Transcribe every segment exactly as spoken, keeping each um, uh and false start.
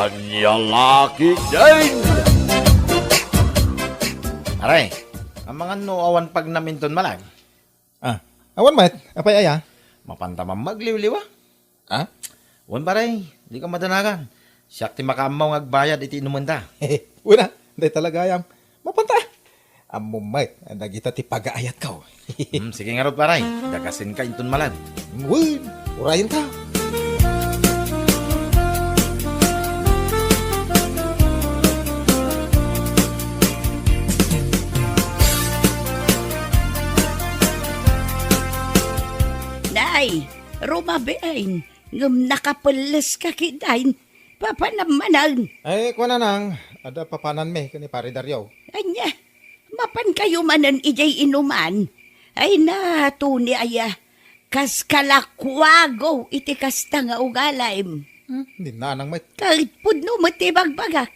Ania la ketdin? Pare, amangan no awan pagnam inton malag? Ah, awan met. Apay aya? Mapanta man magliwliwa. Ah? Wen, pare, dika madanagan. Siak ti makaammo nga agbayad iti inumenta. Wen a, dayta la gayam. Mapanta. Ammom met, dagita ti pagaayatko. Hmm, sige ngarud, pare. Dagasenka inton malag. Wen, urayenta. Nay, rumabiin, ngem nakapelleska ketdin. Papanam manen. Ay, kuana nang, adda papananmi ken ni Pare Dario. Ania, mapankayo manen idiay inuman? Ay na, Tony aya, kas kalakuago iti kasta nga ugalim. Hmm, di nanang met. Ket pudno met ti bagbagak.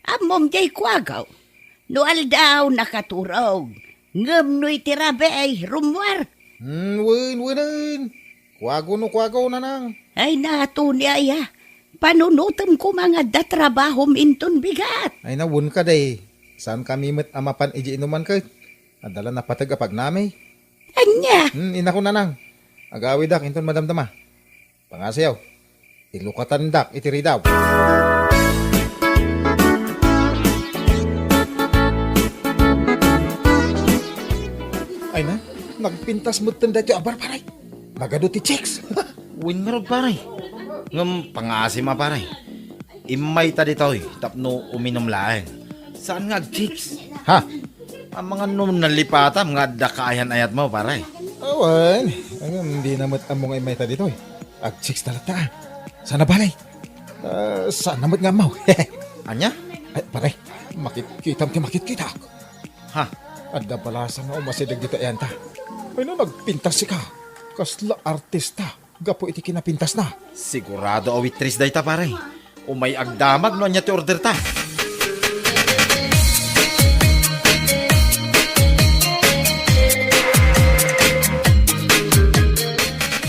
Ammom diay kuagaw. No aldaw, nakaturog. Ngem no iti rabii, rummuar. Hmm, wen, wenen. Kuago no kuagaw, nanang. Ay na, Tony aya. Panunotem koma nga adda trabahom inton bigat. Ay na, wen kadi. Saan kami met a mapan iti inuman ket? Adda la napateg a pagnami. Ania? Hmm, inako, nanang. Agawidak inton madamdama. Pangasiyo, ilukatandak iti ridaw. Ay na, nagpintas metten daytoy a bar, pare. Nagadu ti chicks. Wen ngarud, pare. Ngem pangaasim a, pare. Immayta ditoy tapno uminum laeng. Saan nga agchicks? Ha? Amangan no nalipatam nga adda kaayan-ayatmo, pare. Awan. Ngem dina met ammo nga immayta ditoy. Agchicks talatta. Saan a bale? Ah, saan a met nga ammo? Ania? Ay, pare, makitkitam ti makitkitak. Ha? Adda balasang nga umasideg dita ayanta. Ay na, nagpintas sika. Kasla artista gapu iti kinapintasna. Sigurado a waitress dayta, pare. Umay agdamag no ania ti orderta.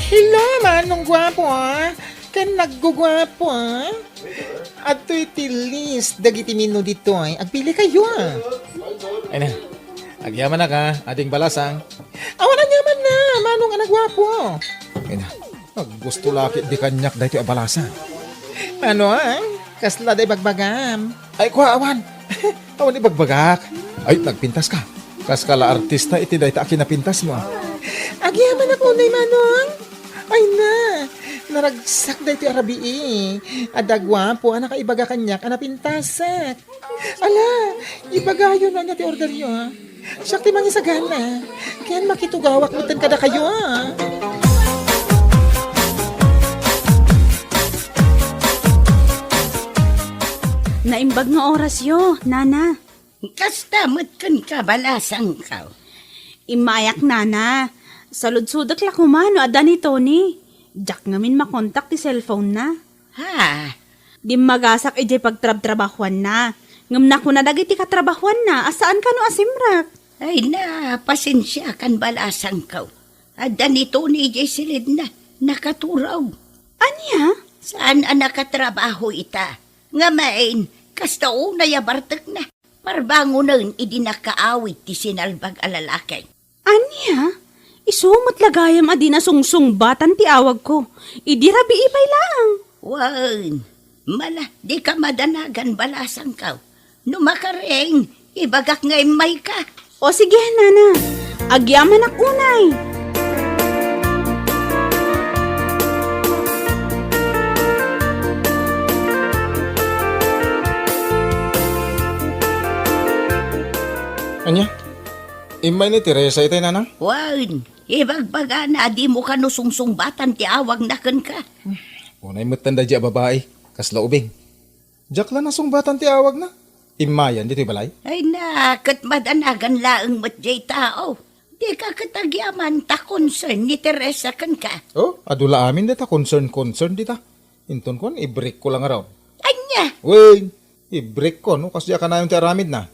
Hello, Manong Guapo, ah. Ken nagguguapo, ah. Adtoy ti list dagiti menu ditoy. Agpili kayo, ah. Ay na. Agyamanak, ah, ading balasang. Awan aniamanna, Manong a nagguapo. Ay na. Aggusto la ketdi kaniak daytoy a balasang. Ano, ah? Kasla da ibagbagam? Ay, kua, awan. Awan ibagbagak. Ay, nagpintas ka. Kas ka la artista iti dayta a kinapintasmo. Agyamanak unay, Manong. Ay na, naragsak daytoy a rabii. Adda guapo a nakaibaga kaniak a napintasak. Ala, ibagayo no ania ti orderyo, ah. Siak ti mangisagana. Ken makitugawak metten kadakayo, ah. Naimbag nga orasyo, nana. Kasta met kenka, balasangko. Immayak, nana. Saludsodek la koma no adda ni Tony. Diak ngamin makontak ti cellphone-na. Ha? Dimmagasak idiay pagtrabtrabahuanna. Ngem nakuna dagiti katrabahuanna a saan kano a simrek. Ay na, pasensiakan, balasangko. Adda ni Tony idiay silidna. Nakaturog. Ania? Saan a nakatrabaho ita. Ngamin, kasta unay a bartekna. Parbangonen idi nakaawid ti sinalbag a lalaki. Ania? Isu met la gayam a di nasungsungbatan ti awagko. Idi rabii pay laeng. Wen, mala, dika madanagan, balasangko. No makaring, ibagak nga immayka. O sige, nana. Agyamanak unay. Ania? Immay ni Teresa itay, nanang? Wen, ibagbagana a dimo kano sungsungbatan ti awagna kenka. Unay metten daydi a babai, kasla ubing. Diak la nasungbatan ti awagna. Immayan ditoy balay? Ay na, ket madanagan laeng met diay tao. Dika ket agyaman ta concern ni Teresa kenka. Oh, adu la amin dayta concern-concern dita. Inton kuan, i-break ko la ngarud. Ania? Wen, i-break ko, no? Kasdi a kanayon ti aramidna.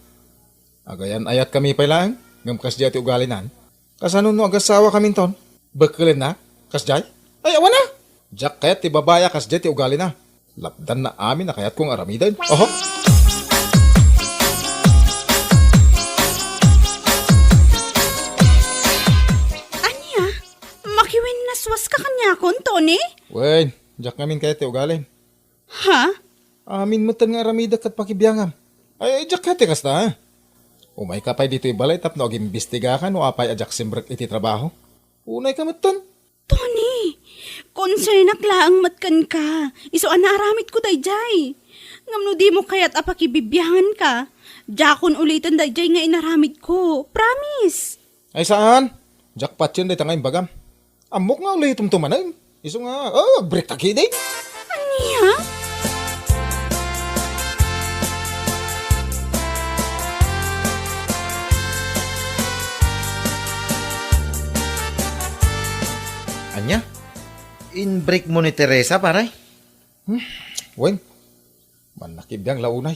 Agayan-ayatkami pay laeng, ngem kasdiay ti ugalinan. Kasano no agassawa kaminton? Bekkelennak? Kasdiay? Ay, awan a! Diak kayat ti babai a kasdiay ti ugalina. Lapdanna amin a kayatko nga aramiden. Oho! Ania? Makiwinnaswaska kaniakon, Tony? Wen, diak ngamin kayat ti ugalim. Ha? Amin metten nga aramidek ket pakibiangam. Ay, ay, diak kayat ti kasta, ha? Umayka pay ditoy balay tapno agimbistigaka no apay a diak simrek iti trabaho. Unayka metten. Tony, konsernak laeng met kenka. Isu a naaramidko daydiay. Ngem no dimo kayat a pakibibianganka, diakon uliten daydiay nga inaramidko. Promise. Ay saan? Diak patien dayta nga imbagam. Ammok nga ulitemto manen. Isu nga, oh, agbreak ta ketdi. Ania? Ania? Inbreak mo ni Teresa, pare? Hmm, wen. Mannakibiang la unay.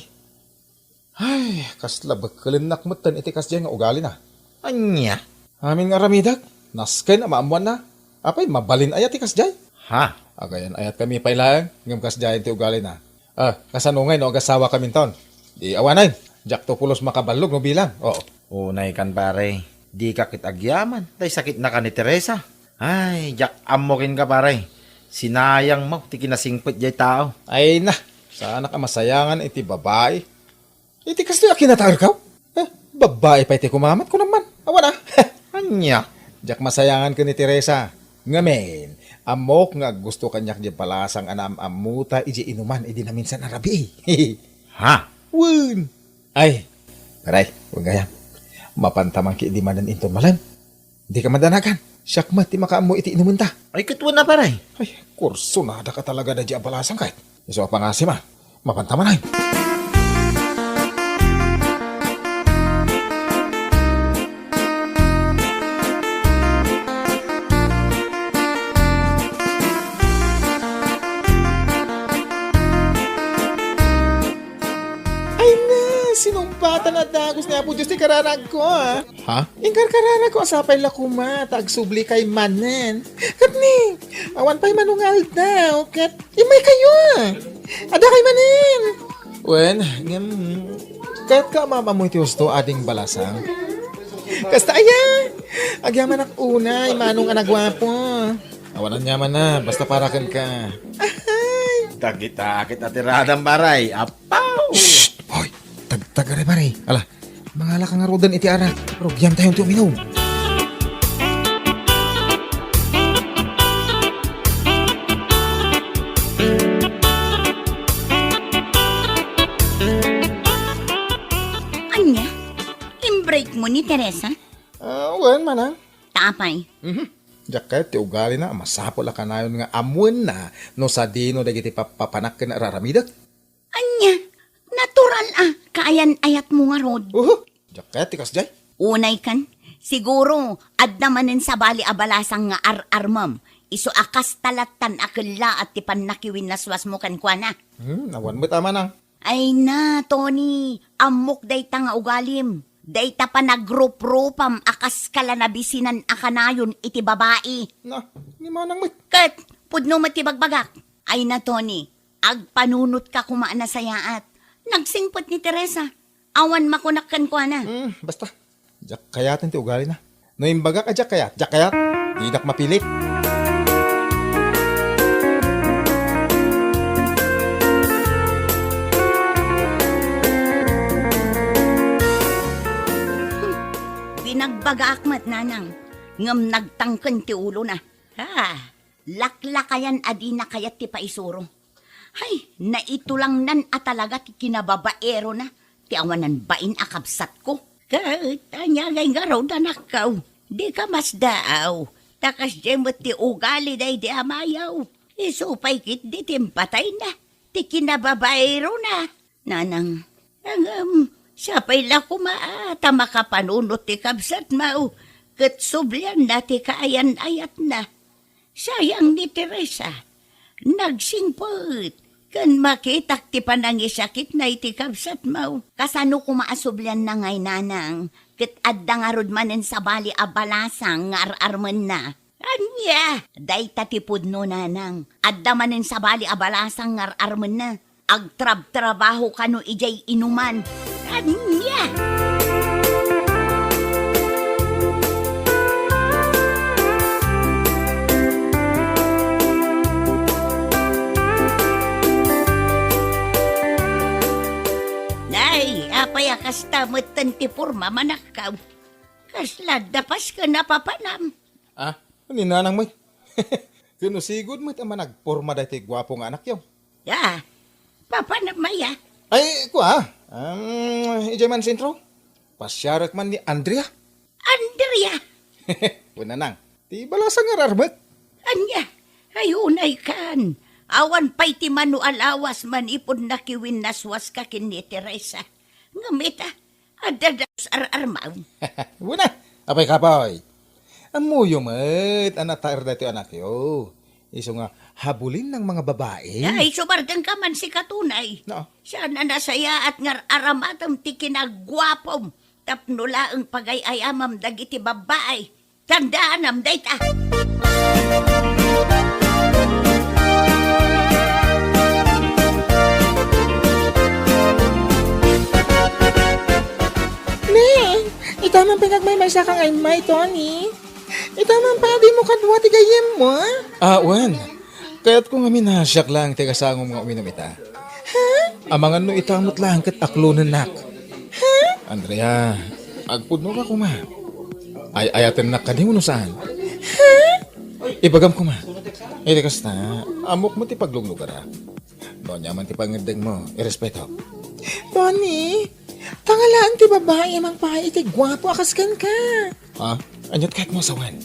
Ay, kasla bekkelennak metten iti kasdiay nga ugalina. Ania? Amin nga aramidek, nasken a maammoanna. Apay, mabalin aya ti kasdiay? Ha? Agayan-ayatkami pay laeng, ngem kasdiayen ti ugalina. Ah, kasano ngay no agasawakaminton? Di awanen, diakto pulos makaballog no bilang. Oo. Unaykan, pare. Dika ket agyaman, tay sakitnaka ni Teresa. Ay, diak ammo kenka, pare. Sinayangmo ti kinasingpet diay tao. Ay na, saanak a masayangan iti babai. Iti kastoy a kinataerkaw? Eh, babai pay ti kumamat, kunam man. Awan a. Ania? Diak masayangan ken ni Teresa. Ngamin, ammok nga aggusto kaniak diay balasang a naam-ammota idiay inuman idi naminsan a rabii. Ha? Wen. Ay, pare, wen gayam. Mapanta man ketdi manen inton malem. Dika madanagan. Siak met ti makaammo iti inumenta. Ay, ket wen a, pare. Ay, kursunada ka talaga daydiay a balasang ket. Isu a pangasim a. Mapanta manen. Ay na, sinumpatan a dagus ni Apo Dios ti kararagko, a. Ha? Inkarkararagko a sapay la koma ta agsublikay manen. Ket ni, awan pay manungaldaw, ket immaykayo, a. Adakay manen. Wen, ngem, kayatka a maam-ammo iti husto, ading balasang? Kasta aya, agyamanak unay, manong a naguapo. Awan aniamanna, basta para kenka. Ahay! Dagita ket atiradam, pare. Apaw! Shh! Hoy! Tagtagare, pare. Ala, mangalaka ngaruden iti arak. Rugiantayon ti uminum. Ania? Inbreak mo ni Teresa? Ah, wen, manang. Ta apay? Mhm. Diak kayat ti ugalina a masapul a kanayon nga ammoenna no sadino dagiti pappapanak ken ar-aramidek. Ania? Natural a kaayan-ayatmo ngarud. Uhu, diak kayat ti kasdiay. Unaykan, siguro, adda manen sabali a balasang nga ar-armem. Isu a kasta lattan a kellaat ti pannakiwinnaswasmo kenkuana. Hmm, awan met a manang. Ay na, Tony, ammok dayta nga ugalim. Dayta panagruprupam a kaskala nabisinan a kanayon iti babai. Na, ni manang met. Ket, pudno met ti bagbagak. Ay na, Tony, agpanunotka koma a nasayaat. Nagsingpet ni Teresa. Awan makunak kenkuana. Hmm, basta. Diak kayaten ti ugalina. No imbagak a diak kayat, diak kayat. Dinak mapilit. Binagbagaak met, nanang, ngem nagtangken ti ulona. Ha, laklakayan a dina kayat ti paisuro. Hay, naitulangnan a talaga ti kinababaerona ti awanan bain a kabsatko. Ket ania ngay ngarud, anakko? Dika masdaaw, ta kasdiay met ti ugali daydi a mayaw. Isu pay ketdi ti impatayna, ti kinababaerona. Nanang, ngem, sapay la koma a ta makapanunot ti kabsatmo, ket sublianna ti kaayan-ayatna. Sayang ni Teresa. Nagsingpet ken makitak ti panangisakitna iti kabsatmo. Kasano koma a sublianna ngay, nanang, ket adda ngarud manen sabali a balasang nga ar-armenna? Ania, dayta ti pudno, nanang. Adda manen sabali a balasang nga ar-armenna. Agtrabtrabaho kano idiay inuman. Ania? Nay, apay a kasta metten ti porma, manakkaw? Kasla dapas ken napapanam? Ah, ni nanang met. Ken no sigud met a managporma daytoy guapo nga anakyo. Ya, papanam aya? Ay, kua, um, idiay man sentro. Pasiarek man ni Andrea. Andrea? Wen, nanang, ti balasang nga ar-armek. Ania? Ay, unay kan. Awan pay ti mano a lawas manipud nakiwinnaswaska ken ni Teresa. Ngem ita, adda dagus ar-armaw. Wen a, apay kapoy? Ammoyo met a nataer daytoy anakyo. Isu nga habulin ng mga babae. Ay, sumardengka man sika, tunay. No. Saan a nasayaat nga ar-aramatem ti kinaguapom tapno laeng pagay-ayamam dagiti babae. Tandaanam dayta. Ne, ita man pay nga agmaymaysa kang immay, Tony. Ita man pay a dimo kadua ti gayyemmo, a? Ah, wen. Kayatko ngamin a siak laeng ti kasangom nga uminom ita. Ha? Amangan no ita met laeng ket aklonennak. Ha? Andrea, agpudnoka koma. Ay-ayatennak kadi wenno saan? Ha? Ibagam koma. Iti kasta, ammok met ti pagluglugarak. No ania man ti pangngeddengmo, irespetok. Tony, pangalaen ti babai a mangpay iti guapo a kas kenka. Ha? Aniat kayatmo a sawen?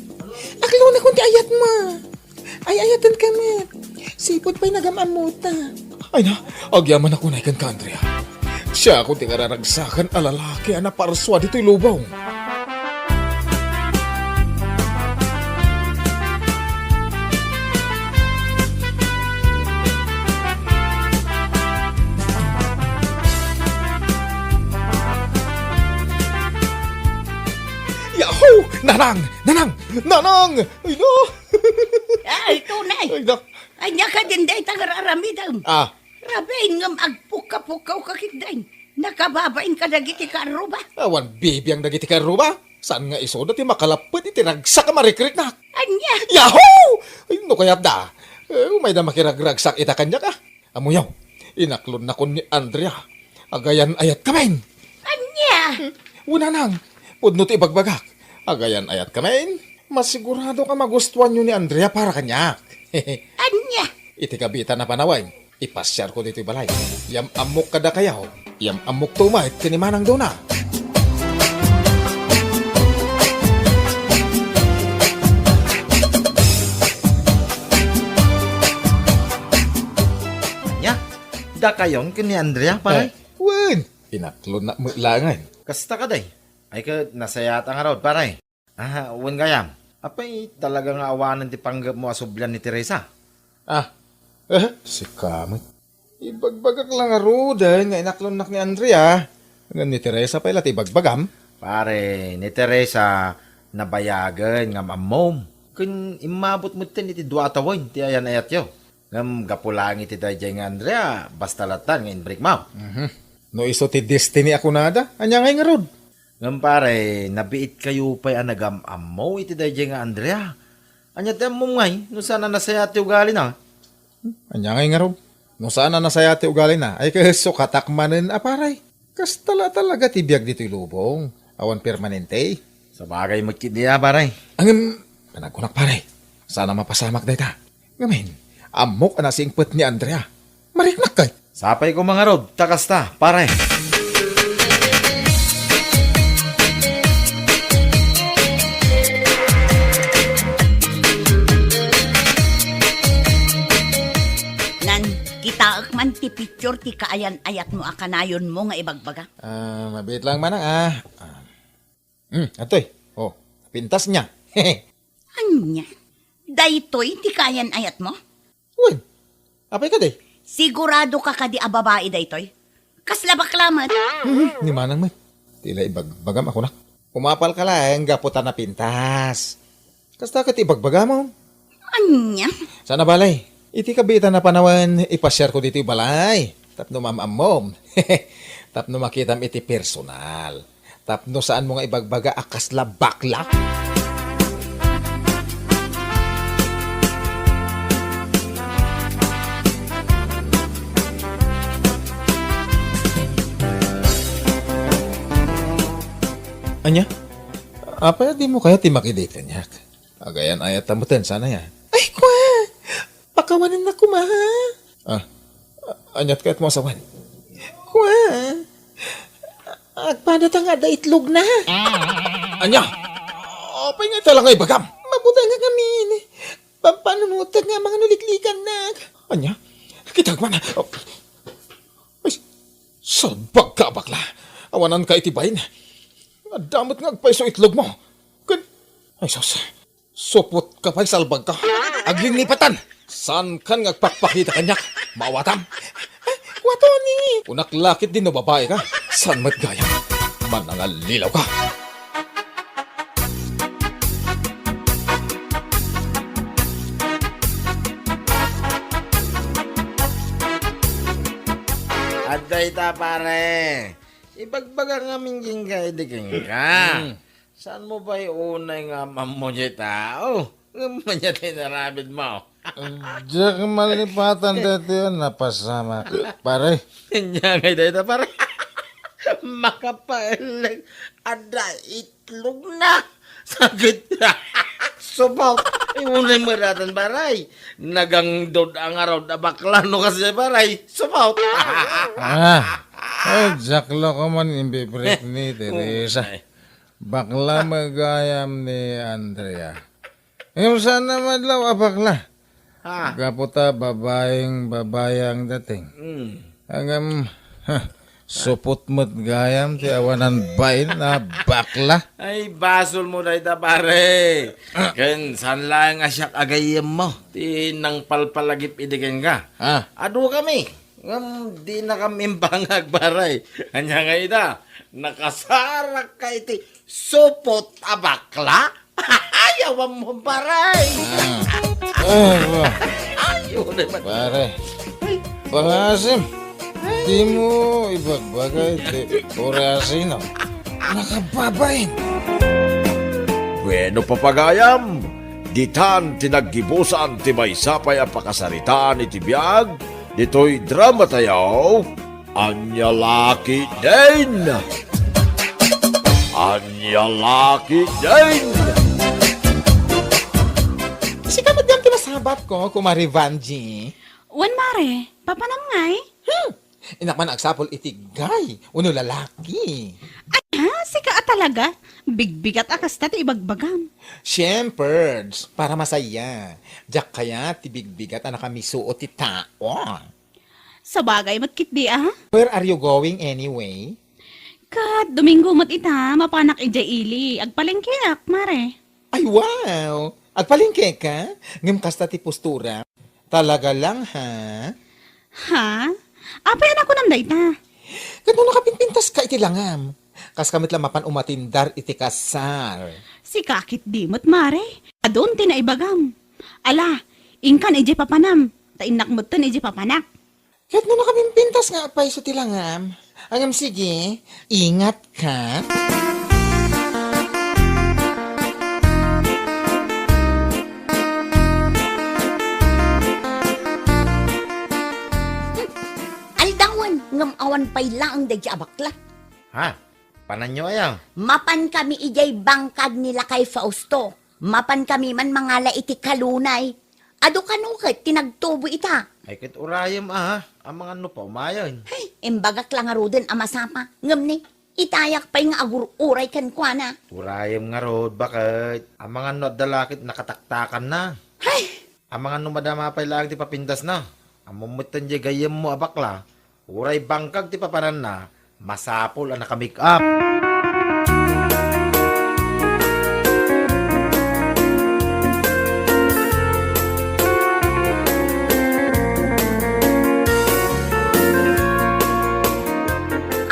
Aklonakon ti ayatmo. Ay-ayatenka met. Sipud pay nagam-ammota. Ay na, agyamanak unay kenka, Andrea. Siakon ti kararagsakan a lalaki a naparsua ditoy lubong. Yahoo! Nanang! Nanang! Nanang! Ay, no! Ay, tunay. Ay, no. Ania kadin dayta nga ar-aramidem? Ah. Rabain ngem agpukka-pukkawka ketdin. Nakababain kadagiti kaarruba. Awan bibiang dagiti kaarruba. Saan nga isuda ti makalappet iti ragsak a marikriknak? Ania? Yahoo! Ay, no kayatda? Eh, umayda makiragragsak ita kaniak, a. Ammoyo, inaklonnakon ni Andrea. Agayan-ayatkami. Ania? Wen, nanang, pudno ti ibagbagak. Agayan-ayatkami. Masiguradok a magustuanyo ni Andrea para kaniak. Ania? Iti kabiitan a panawen, ipasiarko ditoy balay. Yam-ammok kadakayo. Yam-ammokto met ken ni Manang Dona. Ania? Dakayon ken ni Andrea, pare? Eh, wen, inaklonnak met laengen. Kasta kadi? Ay, ket nasayaat ngarud, pare. Ah, wen gayam. Apay, talaga nga awanen ti panggepmo a sublian ni Teresa? Ah, eh, sika met. Ibagbagak la ngaruden nga inaklonnak ni Andrea. Ngem ni Teresa pay la ti ibagbagam. Pare, ni Teresa, nabayagen nga am-ammom. Ken immabut metten iti dua a tawen ti ayan-ayatyo. Ngem gapu laeng iti daydiay nga Andrea, basta lattan nga inbrikmo. Mhm. No isu ti destiny a kunada, ania ngay ngarud? Ngem pare, nabiitkayo pay a nagam-ammo iti daydiay nga Andrea. Ania ti ammom ngay no saan a nasayaat ti ugalina? Hmm, ania ngay ngarud? No saan a nasayaat ti ugalina, ay ket sukatak manen a pare. Kasta la talaga ti biag ditoy lubong. Awan permanente. Sabagay met ketdi a, pare. Ngem, panagkunak, pare, saan a mapasamak dayta. Ngamin, ammok a nasingpet ni Andrea. Mariknak kay? Sapay koma ngarud ta kasta, pare. Nan, kitaek man ti picture ti kaayan-ayatmo a kanayonmo nga ibagbaga. Ah, mabiit lang manang, ah. Ah. Hmm, atoy. Oh, pintas niya. Ania? Daytoy ti kaayan-ayatmo? Wen, apay kadi? Sigurado ka kadi a babai daytoy? Kasla bakla met. Hmm, ni manang met. Ti la ibagbagam a kunak. Umapal ka laeng gapu ta napintas. Kasta ket ibagbagam? Ania? Saan a bale. Iti kabiitan a panawen, ipasiarko ditoy balay. Tapno maam-ammom. Tapno makitam iti personal. Tapno saanmo nga ibagbaga a kasla bakla. Ania? Apay a dimo kayat ti makidate kaniak? Agayan-ayat ta metten, saan aya? Ay, kua! Pakawanennak koma, ha? Ah, a-, aniat kayatmo a sawen? Kua! Agpada ta nga adda itlogna. Ania? Apay nga ita la nga ibagam? Mabutengak ngamin. Pampanunotek nga mangan no liklikannak. Ania? Kitak man. Oh. Ay, salbagka, bakla. Awananka iti bain. Adda met nga agpayso itlogmo. Ken, ay, sus. Supotka pay, salbagka. Aglinnipatan! Saankan nga agpakpakita kaniak? Maawatam? Kua, Tony! Kunak la ketdi no babaika. Saan met gayam? Manangallilaw ka! Adda ita, pare. Ibagbaga ngamin kenka idi kenka. Hmm. Saanmo pay unay nga am-ammo diay tao? Ngem ania ti inaramidmo? Diak malipatan daytoy a napasamak, pare. Ania ngay dayta, pare? Makapaelleng, adda itlogna. Sakit. Sumaw. Ay, unay madatan, pare. Nagangdod a ngarud a bakla no kasdiay, pare. Sumaw. Ah, ay, diak la koma impiprek ni Teresa. Ay. Bakla met gayam ni Andrea. Ngem saan a madlaw a bakla. Ah. Gapu ta babaeng babai ang dating. Mm. Ngem, ha, supot met gayam ti awanan bain a bakla. Ay, basolmo dayta, pare. Ah. Ken saan laeng a siak a gayyemmo ti nangpalpalagip idi kenka. Ah. Adukami. Ngem dinakam imbangag, pare. Ania ngay ita? Nakasarakka iti supot a bakla? Ay, awan mo, pare. Ah. Ay, wa. Ay, wala man. Pare. Ay. Pangasim. Dimo ibagbaga iti uri a sino. Nakababain. Bueno, papagayam, ditan ti naggibusan ti maysa pay a pakasaritaan iti biag ditoy drama tayo, Ania La Ketdin! Ania La Ketdin! Sika met gayam ti masabatko, Kumare Vangie. Wen, Mare, papanam ngay? Hmm. Innak man agsapul iti guy wenno lalaki. Ania, sika a talaga? Bigbigat a kasta ti ibagbagam. Siempre, para masaya. Diak kayat ti bigbigat a nakamisuot ti tao. Sabagay met ketdi a. Where are you going anyway? Ket Domingo met ita, mapanak idiay ili. Agpalengkeak, Mare. Ay, wow! Agpalengke ka? Ngem kasta ti postura. Talaga lang, ha? Ha? Apay a nakunam dayta? Ket no nakapinpintaska iti langam, kaska met la mapan umatindar iti kasar. Sika ketdi met, Mare. Adun ti naibagam. Ala, inkan idiay papanam, ta innak metten idiay papanak. Ket no nakapimpintas nga agpayso ti langam, ngem sige, ingat ka. Aldawen, ngem awan pay laeng daydi a bakla. Ha? Pananyo aya? Mapankami idiay bangkag ni Lakay Fausto. Mapankami man mangala iti kalunay. Adu kano ket ti nagtubo ita. Ay, ket urayem a, amangan no paumayen. Hay, imbagak la ngaruden a masapa. Ngem ni, itayak pay nga agur-uray kenkuana. Urayem ngarud, baket? Amangan no adda la ket nakataktakanna. Hay! Amangan no madama pay laeng ti papindasna. Ammom metten diay gayyemmo a bakla. Uray bangkag ti papananna, masapul a naka-make-up.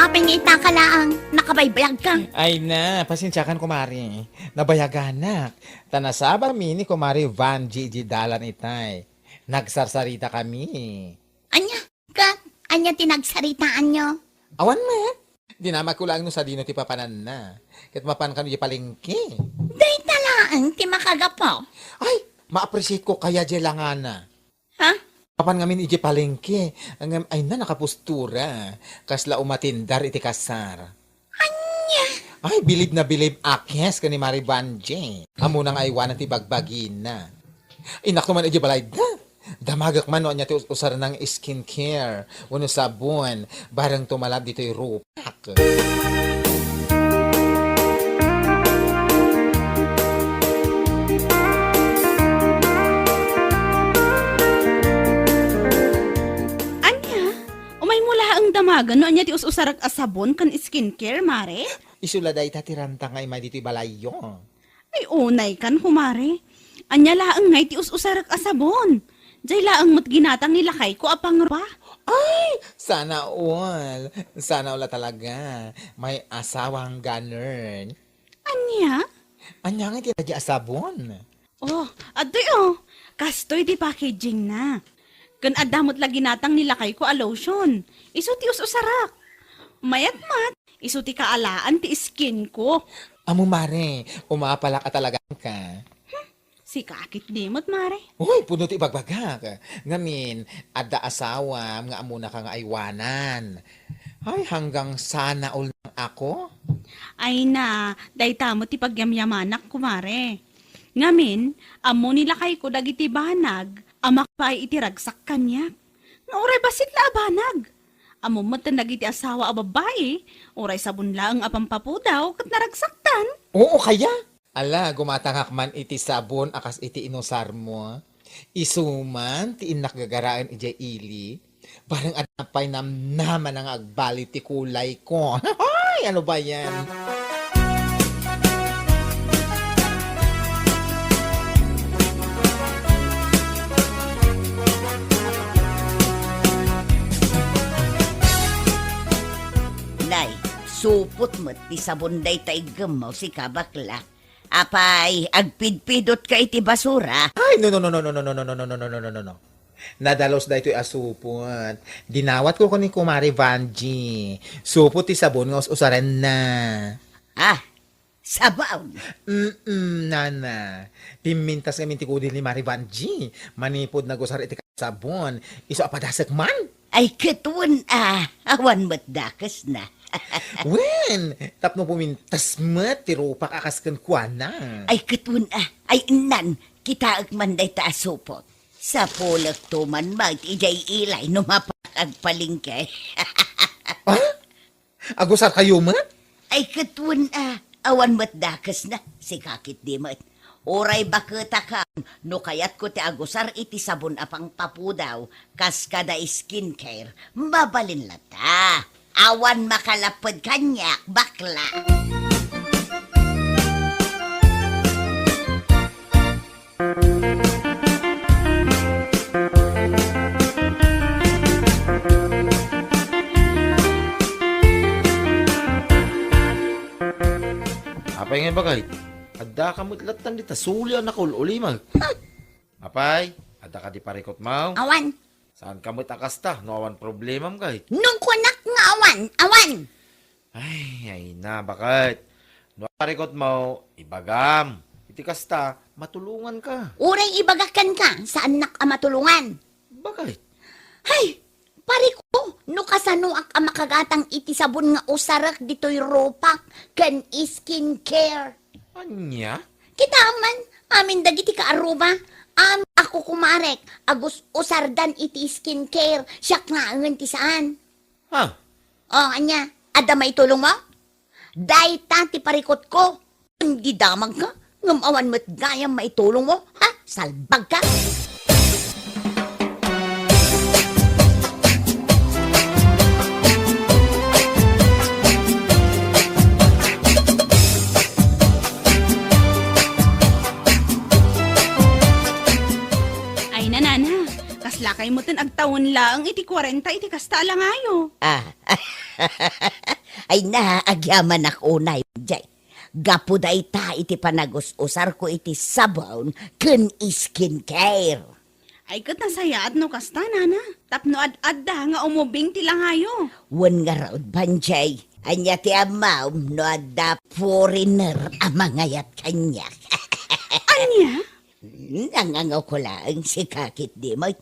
Apay Kita ka laang, nakabaybayag ka. Ay na, pasensiakan, kumare. Nabayaganak. Ta nasabami ni Kumare Vangie idiay dalan itay. Nagsarsarita kami. Ania? Ket ania ti nagsaritaanyo? Awan met. Dinamagko laeng no sadino ti papananna. Ket mapan kano idiay palengke. Dayta laeng ti makagapu. Ay, ma-appreciate ko kaya diay langana. Ha? Mapan ngamin idiay palengke, ngem ay na, nakapostura. Kasla umatindar iti kasar. Ania? Ay, bilib na bilib a kes ken ni Mare Vangie. Ammona nga aywanan ti bagbagina. Innak man idiay balayda. Damagek man no ania ti us-, usarna nga skincare wenno sabon, bareng tumala ditoy rupak. Ania? Umaymo laeng damagen no ania ti us-usarek a sabon ken skincare, Mare? Isu la dayta ti ranta nga immay ditoy balayyo. Ay, unaykan, kumare. Ania laeng ngay ti us-usarek a sabon? Diay laeng met ginatang ni lakayko a pangrupa. Ay, sana all. Sana all a talaga. May asawang ganun. Ania? Ania nga ti nadya a sabon? Oh, adtoy, oh. Kastoy ti packaging na. Ken adda met la ginatang ni lakayko a lotion. Isu ti us-usarek. Mayat met, isu ti kaalaan ti skin ko. Amo, mare, umapalak a talagan ka. Sika a ketdi met, mare. Uy, pudno ti ibagbagak. Ngamin, adda asawam nga ammona ka nga aywanan. Ay, hanggang sana all nang ako? Ay na, dayta met ti pagyamyamanak, kumare. Ngamin, ammo ni lakayko dagiti banag a makapaay iti ragsak kaniak. Nga uray bassit la a banag. Ammo met dagiti asawa a babbai, uray sabon laeng a pampapudaw ket naragsaktan. Oo, kaya? Ala, gumatangak man iti sabon a kas iti inusarmo. Isu man ti innak gagaraen idiay ili. Bareng adda pay namnamana nga agbali ti kulayko. Ay, ano ba yan? Nay, supot met ti sabon dayta iggemmo, sika bakla. Apay, agpidpidotka iti basura? Ay, no, no, no. Nadalus daytoy a supot. Dinawatko ken ni Kumare Vangie. Supot ti sabon nga us-usarenna. Ah, sabon? Mm, nana. Pimmintas ngamin ti kudil ni Mare Vangie. Manipud nagusar iti sabon. Isu a padasek man? Ay, ket wen a, awan met dakesna. Wen, tapno pumintas met ti rupak a kas kenkuana. Ay, ket wen a, ay, innan, kitaek man dayta a supot. Sapulekto man met idiay ilay no mapan agpalengke. Ah? Agusarkayo met? Ay, ket wen a, awan met dakesna, sika ketdi met. Uray baketakan no kayatko ti agusar iti sabon a pangpapudaw kas kada skincare, mabalin latta. Awan makalapped kaniak, bakla. Apay ngay, bakay? Addaka met lattan dita, suli a nakaul-ulimek. Apay, adda kadi parikutmo? Awan. Saan ka met a kasta no awan problemam, kay? Nung kunak nga awan, awan! Ay, ay na, baket? No parikutmo, ibagam. Iti kasta, matulongan ka. Uray ibagak kenka, saannak a matulongan. Baket? Hay! Pariko, no kasanoak a makagatang iti sabon nga usarek ditoy rupak ken skincare. Ania? Kitaem man, amin dagiti kaarruba, amin a kukumarek, agus-usardan iti skincare, siak laengen ti saan. Ha? O, ania, adda maitulongmo? Dayta ti parikutko. Di damagka, ngem awan met gayam maitulongmo, ha? Salbagka! Ay, nanana, kaslakay metten agtawen laeng iti kuarenta iti kasta a langayo. Ah. Ay na, agyamanak unay, jay. Gapu dayta iti panagus-usarko iti sabon ken skincare. Ay, ket nasayaat no kasta, nana. Tapno ad-adda nga umubing ti langayo. Wen ngarud, Banjay. Ania ti ammam no adda foreigner a mangayat kaniak? Ania? Nangangawko laeng, sika ketdi met.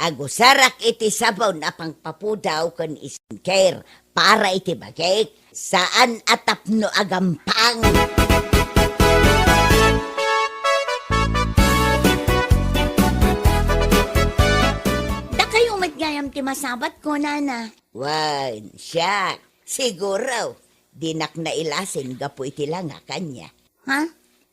Agusarak iti sabon a pangpapudaw ken skincare para iti bagik. Saan a tapno agampang. Dakayo met gayam ti masabatko, nana. Wen, siak. Siguro, dinak nailasin gapu iti langak, ania? Ha?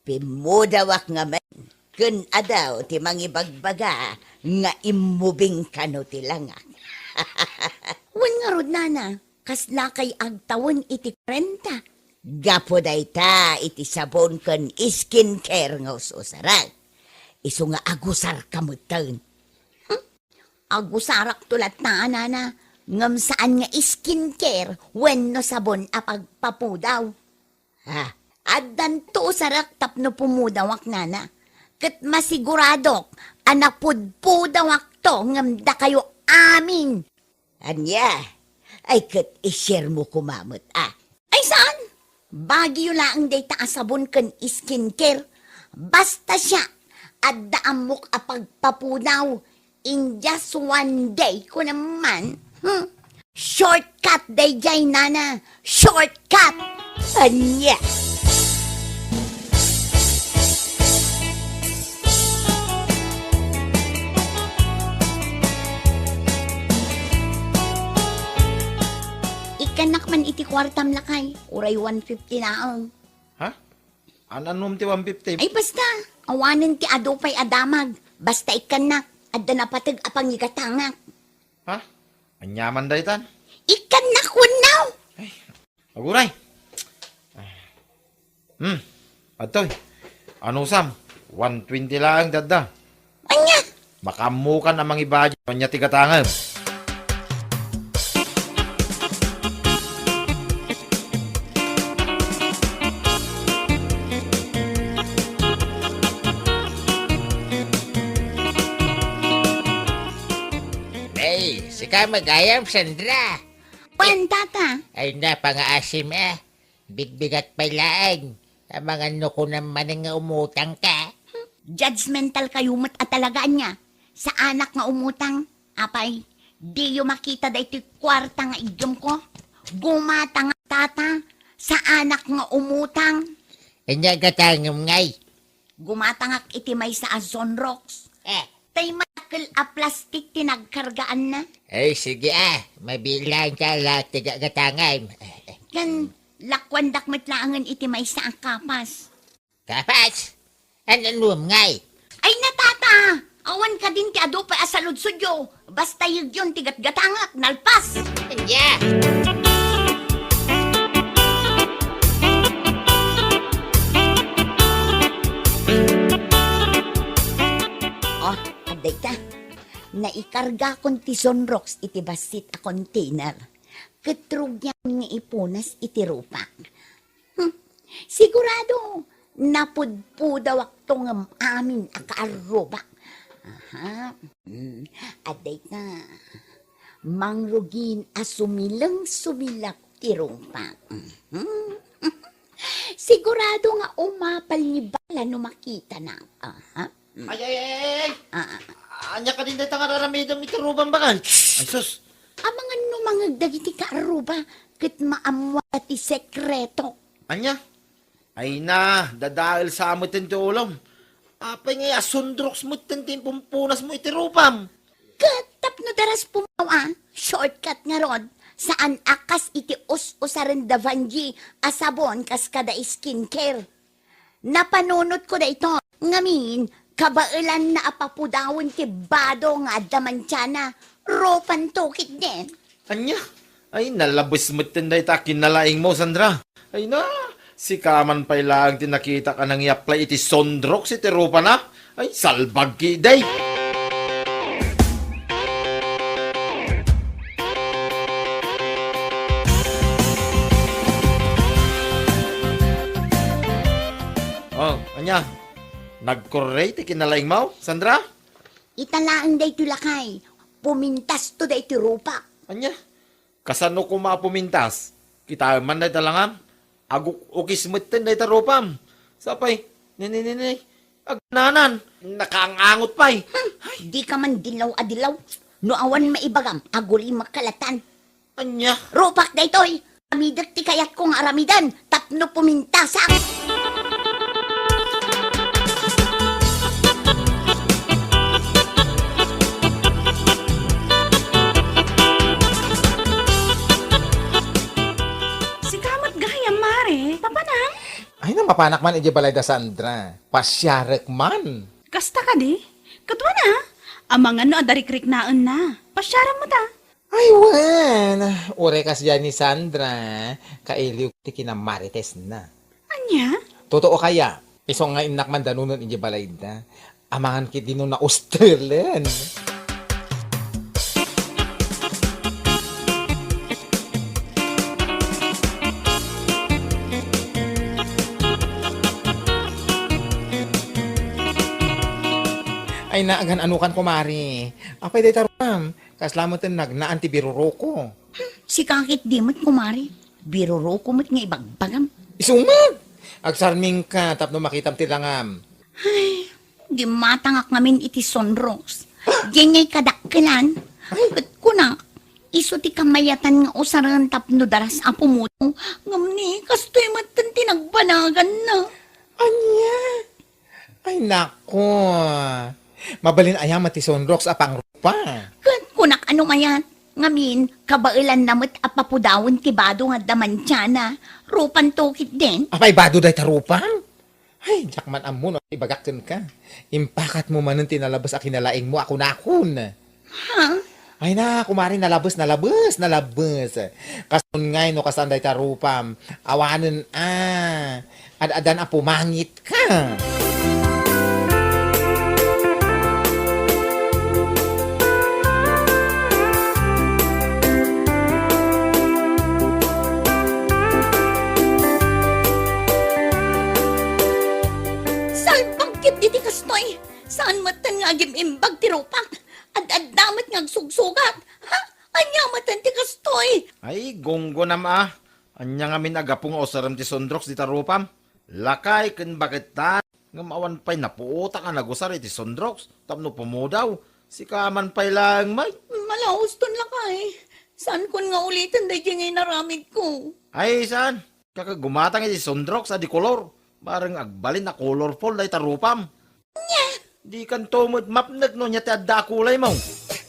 Pimmudawak ngamin. Ken adu ti mangibagbaga nga immubing kano ti langak. Wen ngarud, nana, kaslakay agtawen iti kuarenta? Gapu dayta iti sabon ken skincare nga us-usarek. Isu nga agusarka metten. Hmm? Agusarakto latta, nana, ngem saan nga skincare wenno sabon a pagpapudaw. Ha? Addanto usarek tapno pumudawak, nana. Ket masiguradok a napudpudawakto ngem dakayo amin. Ania? Ay, ket i-share mo koma met, a. Ay, saan? Bagiyo laeng dayta a sabon ken skincare. Basta siak, adda ammok a pagpapudaw. In just one day, kunam man. Hmm? Shortcut dayjay, nana. Shortcut! Ania? Ikkannak man iti kuartam, lakay. Uray one fifty laeng. Ha? An-, annom ti one fifty? Ay, basta. Awanen ti adu pay a damag. Basta ikkannak. Adda napateg a pangigatangak. Ha? Aniaman daytan? Ikkannak wenno? Ay, aguray. Hmm. Adtoy. Anusam, one twenty laeng dadda. Ania? Makaammokan a mangibudget, ania ti gatangem? Ay, sika met gayam, Sandra. Wen, tata. Ay, napangaasim, a. Bigbigat pay laeng. Amangan no kunam manen nga umutangka. Judgmental kayo met a talaga, ania. Saanak nga umutang. Apay, diyo makita daytoy kuarta nga iggem ko? Gumatangak, tata. Saanak nga umutang. Ania gatangem ngay? Gumatangak iti maysa a Zonrox. Eh. Tay madakkel a plastik ti nagkargaanna. Ay, sige, a. Mabilang ka la ti gagatangem. Ken lakuandak met laengen iti maysa a kapas. Kapas? An-, annom ngay? Ay, na, tata! Awan kadin ti adu pay a saludsodyo. Basta yegyon ti gatgatangak, nalpas. Ania? Oh, adda ita. Naikargakon ti Zonrox iti bassit a container. Ket rugiakon nga ipunas iti rupak. Hmm, sigurado, napudpudawakto ngem amin a kaarrubak. Aha. Hmm, adda ita. Mangrugin a sumileng-sumilak ti rupak. Mhm. Sigurado nga umapal ni bala no makitanak. Aha. Mm. Ay, ay, ay, ay, ay! Ah, ah. Ania kadin dayta nga ar-aramidem iti rubam, bakay? Ay, sus! Amangan no mangeg dagiti kaarruba, ket maammoda ti sekreto. Ania? Ay na, dadael sa metten ti ulom. Apay ngay a Zonrox metten ti impumpunasmo iti rubam? Ket tapno daras pumaw a, shortcut ngarud, saan a kas iti us-usaren da Vanjie a sabon kas kada skincare. Napanunotko daytoy. Ngamin, kabaelanna a papudawen ti bado nga adda mantiana. Rupanto ketdin. Ania? Ay, nalabes metten dayta a kinalaingmo, Sandra. Ay na, sika man pay laeng ti nakitak a nangiaplay iti Zonrox iti rupana. Ay, salbag ketdi. Ania, nagkorre ti kinalaingmo, Sandra? Ita laeng daytoy, lakay. Pumintasto daytoy rupak. Ania? Kasano koma a pumintas? Kitaem man dayta langam. Aguk-ukis metten dayta rupam. Sapay, ni, ni, ni, ni. Agnanan. Nakaang-angot pay. Hmm, dika man dilaw a dilaw. No awan maibagam, agulimek kalatan. Ania? Rupak daytoy. Aramidek ti kayatko nga aramiden tapno pumintasak. Sika met gayam, Mare. Papanam? Ay, na, mapanak man idiay balay da Sandra. Pasiarek man. Kasta kadi? Kaduana? Amangan no adda rikriknaenna. Pasiaram met a. Ay, wen. Uray kasdiay ni Sandra, kailiw ti kinammaritesna. Ania? Totoo kaya? Isu nga innak man danunen idiay balayda. Amangan ketdi no naustelen. Ay, naagan, anukan, kumare. Apay dayta rupam? Kasla met nagnaan ti biruroko. Sika ketdi met, kumare. Biruroko met nga ibagbagam. Isu met! Agsarmingka tapno makitam ti langam. Ay, gimmatangak ngamin iti sunrox. Diay ngay kadakkelan. Ay. Ket kunak, isu ti kamayatan nga usaren tapno daras a pumudaw. Ngem ni, kastoy metten ti nagbanaganna. Ania? Ay, nako. Mabalin aya met ti sunrox a pangrupa? Ket kunak, ano mayat? Ngamin, kabaelanna met a papudawen ti bado nga adda mantiana. Rupanto ketdin. Apay, bado dayta rupam? Ay, diak man ammo no ibagak kenka. Impakatmo manen ti nalabes a kinalaingmo a kunakon. Ha? Ay na, kumare, nalabes, nalabes, nalabes. Kas ngay no kastan dayta rupam, awanen a, ad-adan a pumangitka. Salbag ketdi ti kastoy. Saan metten nga agim-imbag ti rupak? Ad-adda met nga agsugsugat. Ha? Ania metten ti kastoy? Ay, gunggonam a. Ania ngamin a gapu nga usarem ti sunrox dita rupam? Lakay ken bakettan, ngem awan pay napuotak a nagusar iti sunrox tapno pumudaw. Sika man pay laeng met. Malauston, lakay. Saankon nga uliten daydiay nga inaramidko. Ay, saan? Kaka gumatang iti sunrox a di kolor. Bareng agbalin a colorful dayta rupam. Nya! Dikanto met mapnek no ania ti adda a kulaymo.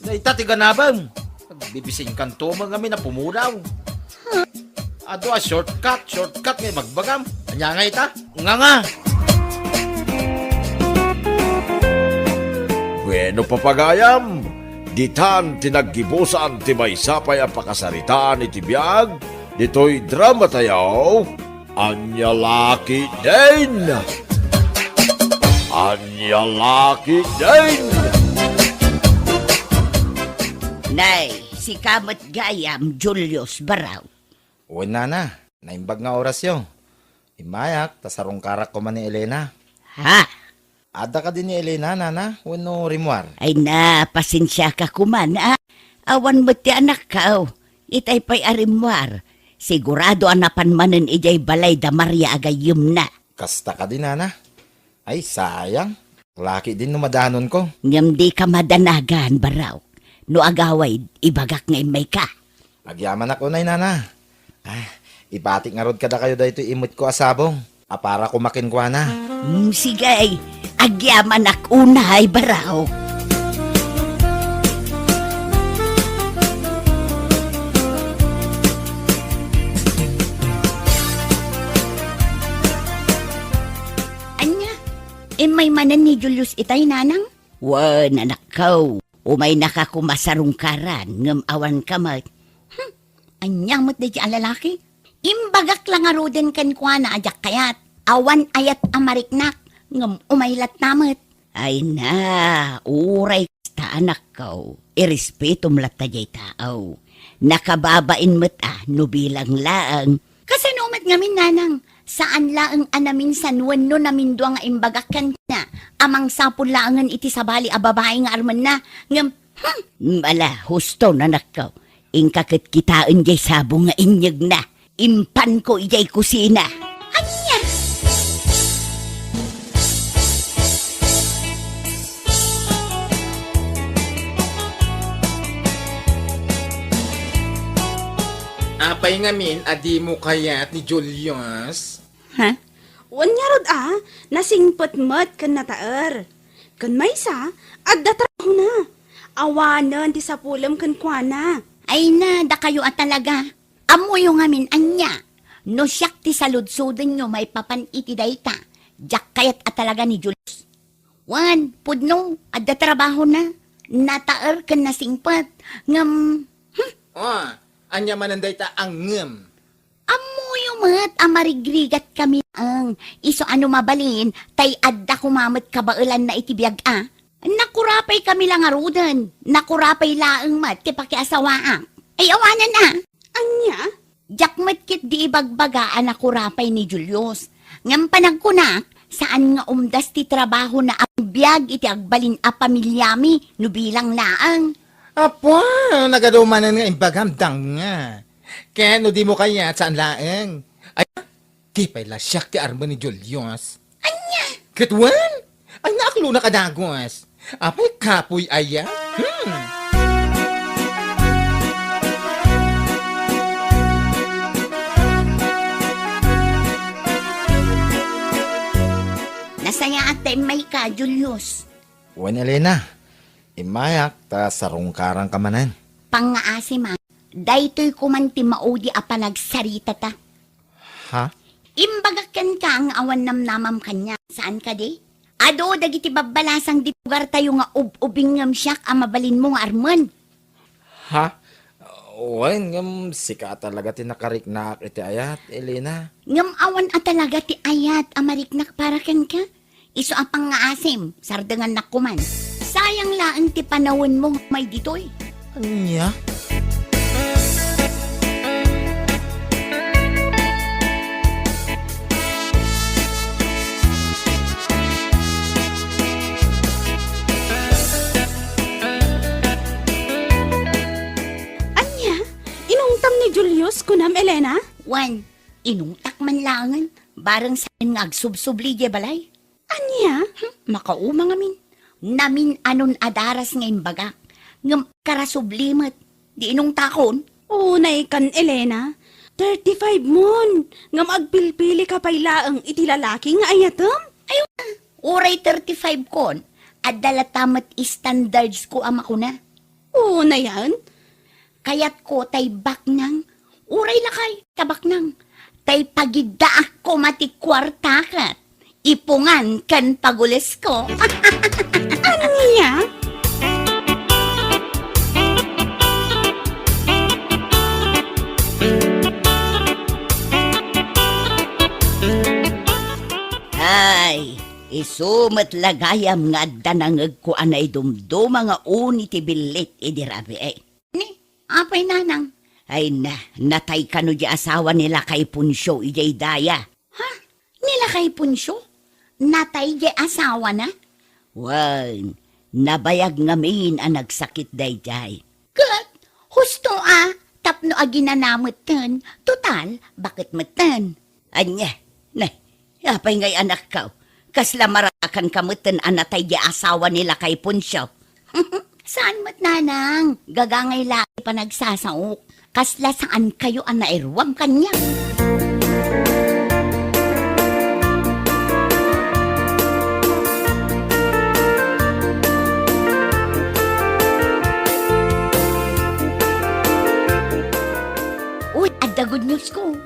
Dayta ti ganabem. Agbibisinkanto met ngamin a pumudaw. Adu a shortcut, shortcut nga ibagbagam. Ania ngay ita? Nga nga! Bueno, papagayam, ditan ti naggibusan ti maysa pay a pakasaritaan iti biag ditoy drama tayo, Ania La Ketdin! Ania La Ketdin! Nay, sika met gayam, Julius Barao. Wen, nana, naimbag nga orasyo. Immayak, ta sarungkarak koma ni Elena. Ha? Adda kadi ni Elena, nana, wenno rimmuar? Ay na, pasensiaka koma, a. Awan met ti anakko. Itay pay a rimmuar. Sigurado a napan manen idiay balay da Maria a gayyemna. Kasta kadi, nana? Ay, sayang. La Ketdin no madanonko. Ngem dika madanagan, Barao. No agawid, ibagak nga immayka. Agyamanak unay, nana. Ah, ipatik ngarud kadakayo daytoy immetko a sabong a para koma kenkuana. Mm, sige. Agyamanak unay, Barao. Ania? Immay manen ni Julius itay, nanang? Wen, anakko. Umaynaka koma sarungkaran, ngem awanka met. Hmm, ania met daydiay a lalaki? Imbagak la ngaruden kenkuana a diak kayat. Awan ayat a mariknak, ngem umay latta met. Ay na, uray kasta, anakko. Irespetom latta diay tao. Nakababain met a no bilang laeng. Kasano met ngamin, nanang? Saan laeng a naminsan wenno namindua nga imbagak kenkuana a mangsapul laengen iti sabali a babai nga armenna. Ngem, hmm, ala, husto, anakko. Inka ket kitaen jay sabong nga inyegna. Impanko idiay kusina. Ania? Apay ngamin a dimo kayat ni Julius? Ha? Wen ngarud a, nasingpet met ken nataer. Ken maysa, adda trabahona. Awanen ti sapulem kenkuana. Ay na, dakayo a talaga. Ammoyo ngamin ania? No siak ti saludsodenyo maipapan iti dayta, diak kayat a talaga ni Julius. Wen, pudno, adda trabahona. Nataer ken nasingpet. Ngem, hmm? Oh, ania manen dayta a ngem? Ammoyo met a marigrigat kami laeng. Isu a no mabalin, tay adda koma met kabaelanna iti biag a. Nakurapay kami la ngaruden. Nakurapay laeng met ti pakiasawaak. Ay, awanen a. Ania? Diak met ket di ibagbaga a nakurapay ni Julius. Ngem panagkunak, saan nga umdas ti trabahona a biag iti agbalin a pamiliami no bilang laeng. Apo, nagadu manen nga imbagam, danga. Ket no dimo kayat, saan laeng. Ay, di pay la siak ti armen ni Julius. Ania? Ket wen? Ay, naaklonak a dagus. Apay, kapoy aya? Hmm. Nasayaat ta immayka, Julius. Wen, Elena. Immayak ta sarungkaranka manen. Pangngaasim a, daytoy koman ti maudi a panagsaritata. Ha? Imbagak kenka nga awan namnamam kaniak, saan kadi? Adu dagiti babbalasang ti lugartayo nga ub-ubing ngem siak a mabalinmo nga armen. Ha? Wen, ngem sika talaga ti nakariknak iti ayat, Elena. Ngem awan a talaga ti ayat a mariknak para kenka? Isu a pangngaasim, sardengannak koman. Sayang laeng ti panawenmo may ditoy. Ania? Ania? Inungtam ni Julius, kunam, Elena? Wen, inungtak man laengen. Bareng saan nga agsubsubli diay balay. Ania? Hmm, makauma ngamin. Namin-anon a daras nga imbagak. Ngem karasubli met. Di inungtakon? Unay kan, Elena. Thirty-five mon. Ngem agpilpili ka pay laeng iti lalaki nga ayatem? Ay, uray thirty-five kon. Adda latta met standards ko a makuna. Unayan? Kayatko tay baknang, uray lakay ta baknang, tay pagiddaak koma ti kuarta ket ipungan ken pagulesko. Ania? Ay, isu met la gayam nga adda nangegko a naidumduma nga uni ti billit idi rabii. Ni, apay, nanang? Ay na, natay kano di asawa ni Lakay Poncio idiay daya. Ha? Ni Lakay Poncio? Natay di asawana? Wen, nabayag ngamin a nagsakit daydiay. Ket, husto a, tapno aginana metten, total, baket metten. Ania, ne, apay ngay anakko? Kasla marakanka metten a natay di asawa ni Lakay Poncio. Saan met, nanang? Gagangay la ti panagsasaok. Kasla saan kayo a nairuam kaniak. Uy, adda good news ko.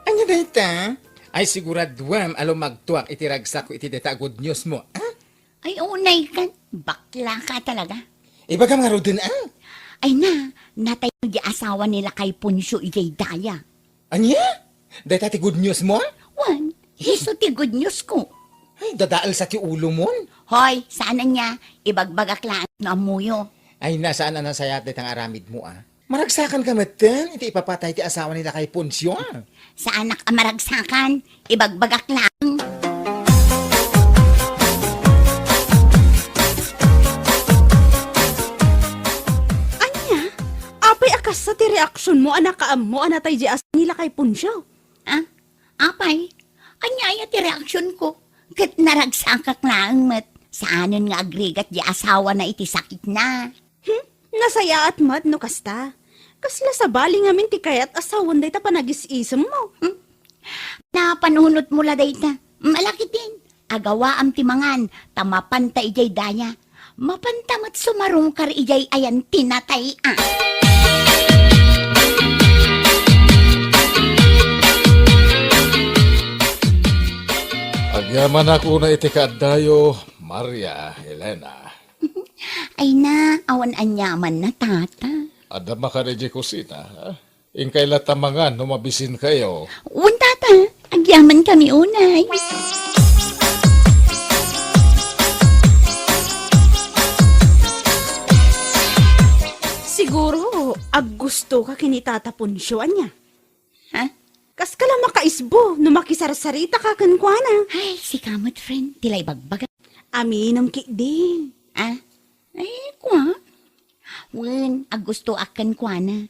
Ania dayta? Ay, siguraduam a lumagtuak iti ragsakko iti dayta a good news mo, a? Ay, unay kan, bakla ka talaga. Ibagam ngaruden, a? Ay na, natay di asawa ni Lakay Poncio idiay daya. Ania? Dayta ti good news mo? Wen, isu ti good news ko. Ay, dadaelsa ti ulo mon. Hoy, saan ania, ibagbagak laeng no ammoyo. Ay na, saan a nasayaat dayta nga aramid mo, a? Maragsakanka metten iti ipapatay ti asawa ni Lakay Poncio? Saanak a maragsakan, ibagbagak laeng. Ania? Apay a kasta ti reaksionmo a nakaammo a natay di asawa ni Lakay Poncio? Ah, apay, ania aya ti reaksionko? Ket naragsakak laeng met. Saanen nga agrigat di asawana iti sakitna. Hmm, nasayaat met no kasta. Kasla sabali ngamin ti kayat a sawen dayta panagis-isemmo. Hmm? Napanunotmo la dayta. Malakitin, agawaam ti mangan, ta mapanta idiay daya. Mapanta met sumarungkar idiay ayan ti natay, a. Agyamanak unay iti kaaddayo, Maria Elena. Ay na, awan aniamanna, tata. Adda makan idiay kusina, ha? Inkay latta mangan no mabisinkayo. Wen, tata, agyamankami unay. Siguro, aggustoka ken ni Tata Poncio, ania? Ha? Kaska la makaisbo no makisarsaritaka kenkuana. Ay, sika met, friend, ti la ibagbaga. Aminem ketdin. Ah? Ay, kua? Wen, aggustoak kenkuana.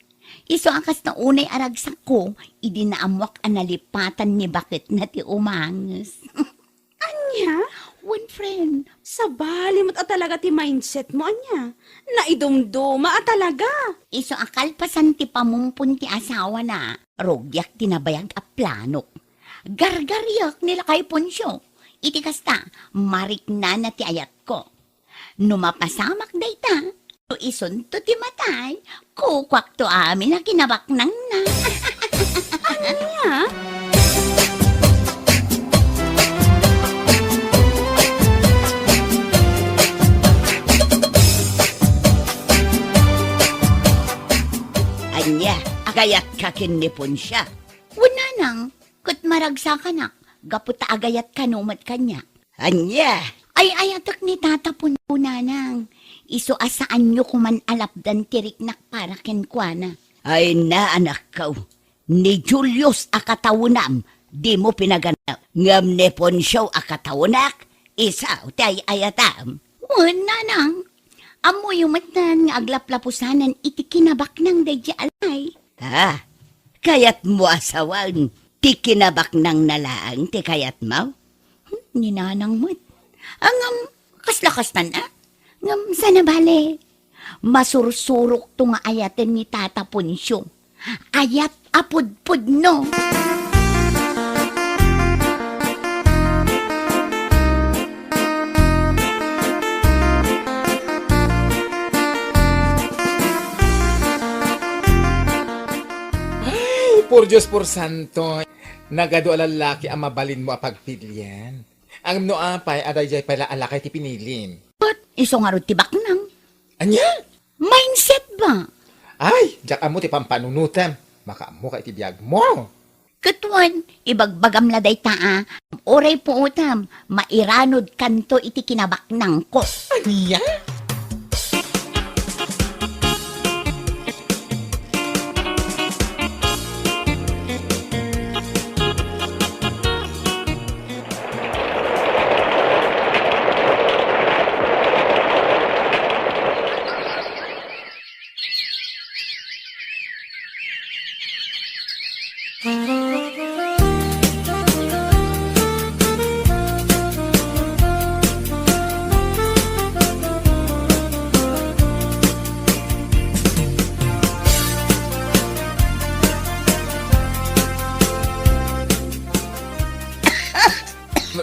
Isu a kasta unay a ragsakko, idi naammoak a nalipatan ni baketna ti umanges. Ania? Wen, friend. Sabali met a talaga ti mindsetmo, ania? Naidumduma a talaga. Isu a kalpasan ti pamumpon ti asawana, rugiak ti nabayag a planok. Gargariak ni Lakay Poncio. Iti kasta, mariknana ti ayatko. No mapasamak dayta, no isunto ti matay, kukuakto amin a kinabaknangna. Ania? Ania, agayatka ken ni Poncio? Wen, nanang, ket maragsakanak, gapu ta agayat kano met kaniak. Ania? Ay-ayatek ni Tata Poncio, nanang. Isu a saanyo koman a lapdan ti riknak para kenkuana. Ay na, anakko. Ni Julius a katawenam, dimo pinaganaw. Ngem ni Poncio a katawenak, isu ti ay-ayatam. Wen, nanang. Ammoyo metten nga aglaplapusanan iti kinabaknang daydi a lay. Ha? Kayatmo a sawen ti kinabaknangna laeng ti kayatmo? Hmm, ni nanang met. Ngem, kasla kastan, a? Ngem, saan a bale? Masursurokto nga ayaten ni Tata Poncio. Ayat a pudpudno. Ay, por Dios, por santo. Nagadu a lallaki a mabalinmo a pagpilian. Ngem no apay a daydiay pay la a lakay ti pinilim? Ket isu ngarud ti baknang. Ania? Mindset ba? Ay, diak ammo ti pampanunotem. Makaammok iti biagmo. Ket wen, ibagbagam la dayta a, uray puotem, mairanudkanto iti kinabaknangko. Ania?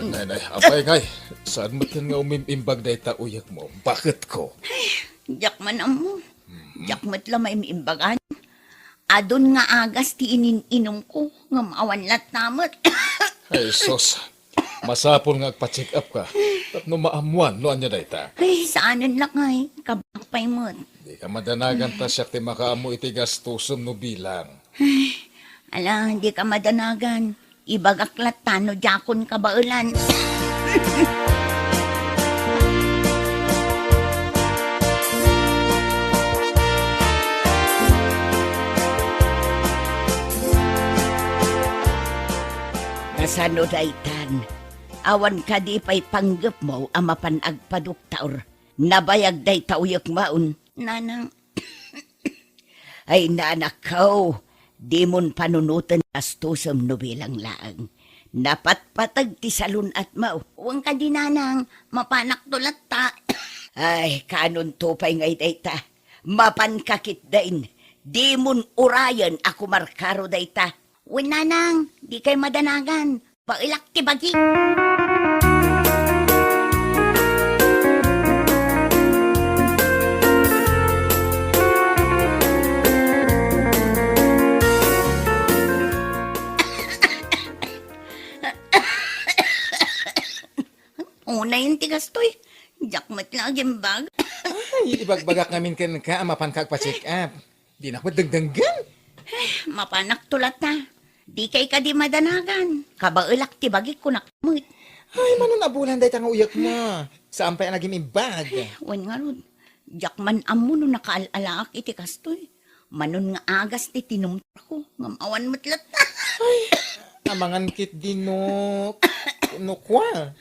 Nay, nay, apay ngay, saan met nga umim-imbag dayta uyekmo? Baketko? Diak man ammo. Diak met la maim-imbagan. Adun nga agas ti inin-inumko, ngem awan latta met. Ay, sus. Masapul nga agpa-check up ka. Tapno maammuan no ania dayta. Ay, saanen lakay. Kabaak pay met. Di ka madanagan ta siak ti makaammo iti gastusem no bilang. Ay, ala, di ka madanagan. Ibagak latta no diakon kabaelan. Kasano daytan? Awan kadi pay panggepmo a mapan agpadoktor? Nabayag dayta uyekmon. Nanang, ay, nanakko, dimon panunoten gastosem no bilang laeng. Napatpateg ti salun-atmo. Wen kadi, nanang, mapanakto latta. Ay, kaanonto pay ngay dayta? Mapanka ketdin. Dimon urayen a kumarkaro dayta. Wen, nanang, dikay madanagan. Baelak ti bagi. Unayen ti kastoy. Diak met la agimbag. Ay, ibagbagak ngamin kenka a mapanka agpa-check up. Dinak met dengdenggen. Eh, mapanakto latta. Dikay kadi madanagan. Kabaelak ti bagik, kunak met. Ay, manon a bulan dayta nga uyekmo. Saan pay a nagim-imbag. Wen ngarud, diak man ammo no nakaal-alaak iti kastoy. Manon nga agas ti tinumtako, ngem awan met latta. Ay, amangan ketdi no, no kua.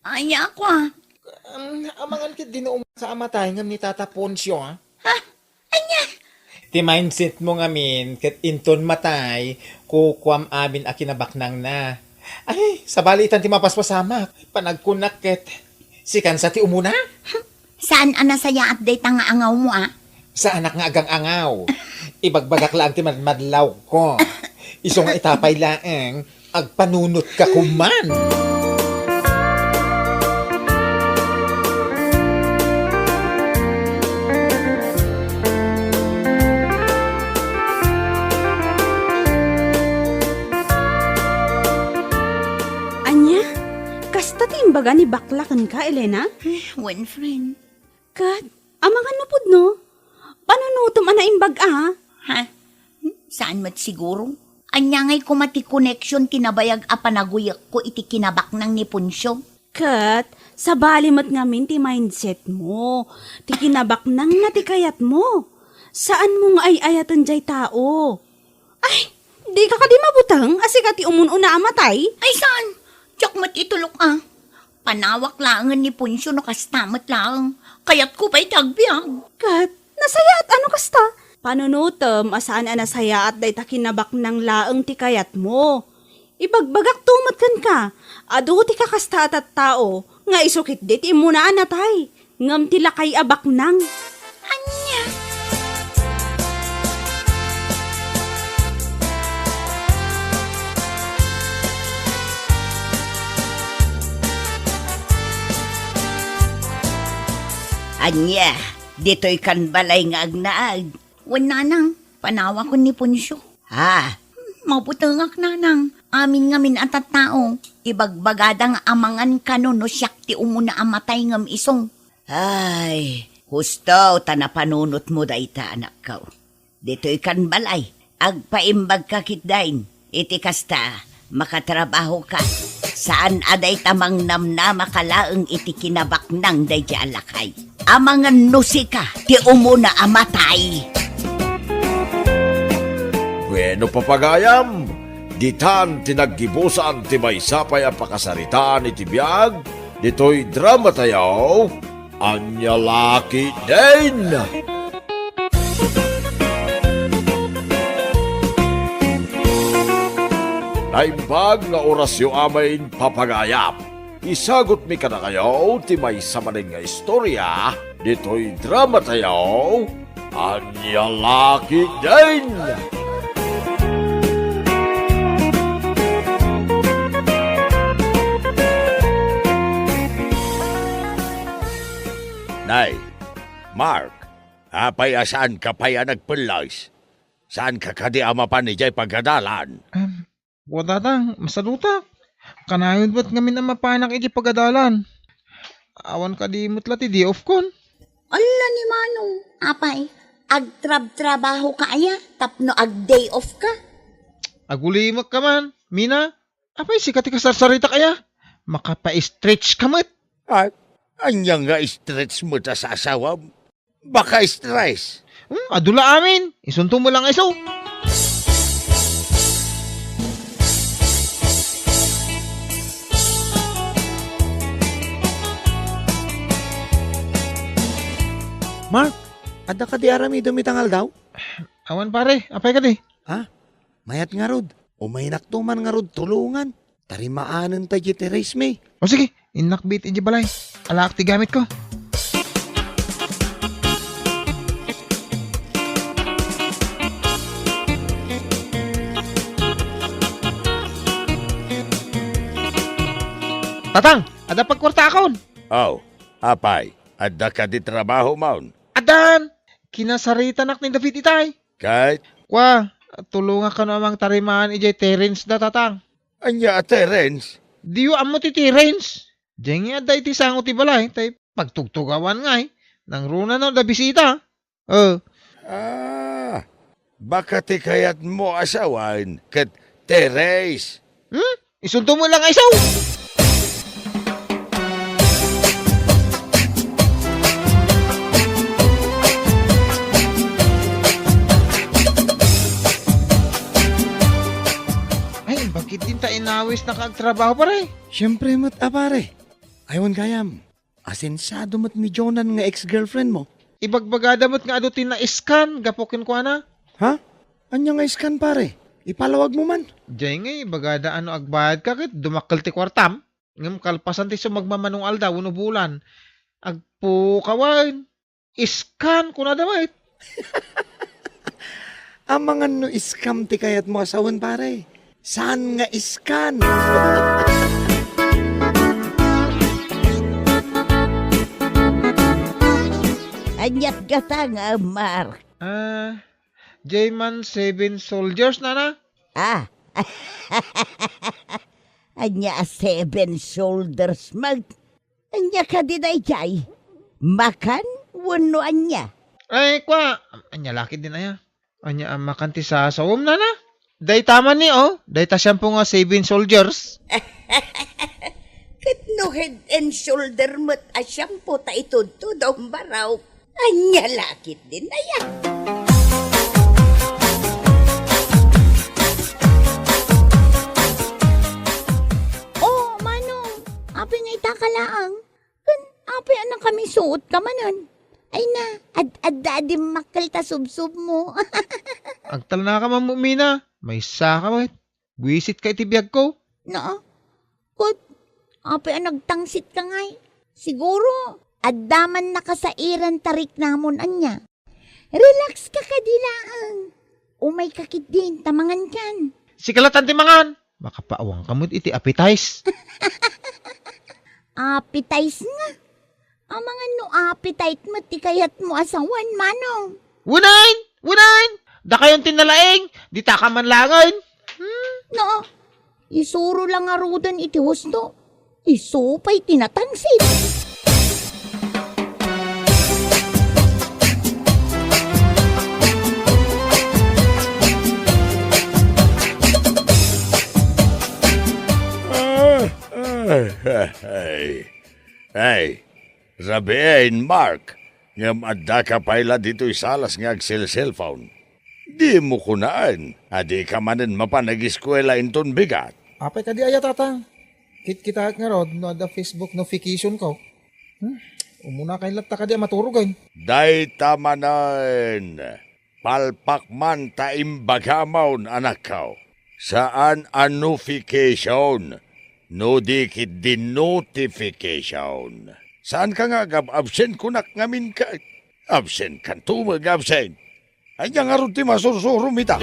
Ania a kua? Um, amangan ketdi no umasa a matay ngem ni Tata Poncio, a? Ha? Ania? Ti mindsetmo ngamin ket inton matay, kukuam amin a kinabaknangna. Ay, sabali itan ti mapaspasamak. Panagkunak ket, sikan sa ti umuna? Saan a nasayaat dayta nga angawmo, a? Saanak nga agang-angaw. Ibagbagak laeng ti madmadlawko. Isu nga ita pay laeng, agpanunotka koma. Ania? Kasta ti imbaga ni Bakla kenka, Elena? Eh, wen, friend. Ket, amangan no pudno? Panunotem a naimbag a? Ha? Saan met siguro? Ania ngay koma ti connection ti nabayag a panaguyekko iti kinabaknang ni Poncio? Ket, sabali met ngamin ti mindsetmo, ti kinabaknangna ti kayatmo. Saanmo nga ay-ayaten jay tao. Ay, dika kadi mabuteng a sika ti umun-una a matay? Ay, saan? Diak met itulok a. Panawak laengen ni Poncio no kasta met laeng. Kayatko pay ti agbiag. Ket, nasayaat a no kasta. Panunotem a saan a nasayaat dayta kinabaknang laeng ti kayatmo. Ibagbagakto met kenka, adu ti kakasta a tattao nga isu ketdi ti immuna a natay, ngem ti lakay a baknang. Ania? Ania, ditoy kan balay nga agnaed? Wen, nanang, panawakon ni Poncio. Ha? Mabutengak, nanang. Amin ngamin a tattao, ibagbagada nga amangan kano no siak ti umuna a matay ngem isu. Ay, husto ta napanunotmo dayta, anakko. Ditoy kan balay, agpaimbagka ketdin. Iti kasta, makatrabahoka. Saan a dayta mangnamnamaka laeng iti kinabaknang daydiay a lakay. Amangan no sika ti umuna a matay. Bueno, papagayam, ditan ti naggibusan ti maysa pay a pakasaritaan iti biag ditoy drama tayo. Ania la ketdin? Naimbag nga orasyo amin, papagayam. Isagutmi kadakayo ti maysa manen nga istorya ditoy drama tayo. Ania la ketdin? Nay, Mark, apay a saanka pay a nagpellas? Saanka kadi a mapan idiay pagadalan? Em, wadada, masadutak. Kanayon met ngamin a mapanak iti pagadalan. Awan kadi met la ti day off kon. Ala ni Manong, apay, agtrabtrabaho ka aya tapno ag-day off ka? Agulimek ka man, Mina. Apay, sika ti kasarsaritak aya? Makapa-stretch ka met. Ay, ania nga stretch met a sasawam? Baka stress. Hmm, adu la amin. Isunto mo lang iso. Mark, adda kadi aramidem ita nga aldaw? Awan, pare. Apay kadi? Ha? Mayat ngarud. Umaynakto man ngarud tulongan. Tarimaanenta diay terrace mi. O sige, innakbit idiay balay. Alaak ti gamitko. Tatang, adda pagkuartaakon. Aw, apay, adda kadi trabahomon? Addan! Kinasaritanak ni David itay. Ket? Kua, tulongak kano a mangtarimaan idiay terrace da, Tatang. Ania a terrace? Diyo ammo ti terrace? Diay ngay adda iti sango ti balay, tay pagtugtugawan ngay. Nangruna no adda bisita. Eh. Ah, baka ti kayatmo a sawen ket terrace. Hmm? Isunto mo lang nga isaw. Ay, bakit din ta inawis na kaagtrabaho, pare? Siyempre met a, pare. Aywan gayam. Asensado met ni Jonan nga ex-girlfriend mo. Ibagbagada met nga adu ti na-scan gapu kenkuana. Ha? Ania nga scan, pare? Ipalawag mo man. Diay ngay, ibagada a no agbayad ka ket dumakkel ti kuartam. Ngem kalpasan ti sumagmamano nga aldaw wenno bulan, agpukawen. Scan, kunada met. Amangan no scam ti kayatmo a sawen, pare. Saan nga scan? Aniat gata nga, Mark? Ah, diay man Seven Soldiers, nana? Ah. Ania a Seven Shoulders met? Ania kadi daydiay? Makan wenno ania? Ay, kua, ania la ketdin aya? Ania a makan ti sasawem, nana? Dayta man ni, oh, dayta shampoo nga Seven Soldiers. Ket no Head and Shoulder met a shampoo ta itudtudom, Barok. Ania la ketdin aya? Oh, Manong, apay nga ita ka laeng? Ken apay a nakamisuot ka manen? Ay na, ad-adda a dimmakkel ta subsubmo. Agtalnaka man, Mina. Maysa ka met. Buisit ka iti biagko. Naa. Ket, apay a nagtangsit ka ngay? Siguro, adda man nakasairan ta riknamon ania. Relax ka kadi laeng. Umay ka ketdin ta mangankan. Sika la tan ti mangan. Makapaawang ka met iti appetize. Appetize nga. Amangan no appetite met ti kayatmo a sawen, Manong. Unayen! Unayen! Dakayon ti nalaing! Dita ka man laengen! Hmm? No, isuro la ngaruden iti husto. Isu pay ti natangsit. Ah, ah, ah, ay. Ay, rabiin, Mark, ngem addaka pay la ditoy salas nga agselselpon. Dimo kunaen a dika manen mapan ageskuela inton bigat. Apay kadi aya, Tatang? Kitkitaek ngarud no adda Facebook notification ko. Hmm? Umuna kay latta kadi a maturogen. Dayta manen. Palpak man ta imbagamon, anakko. Saan a notification, no di ketdi notification. Saanka nga agab-absent kunak ngamin ket? Absent kanto met nga absent. Ania ngarud ti masursurom ita?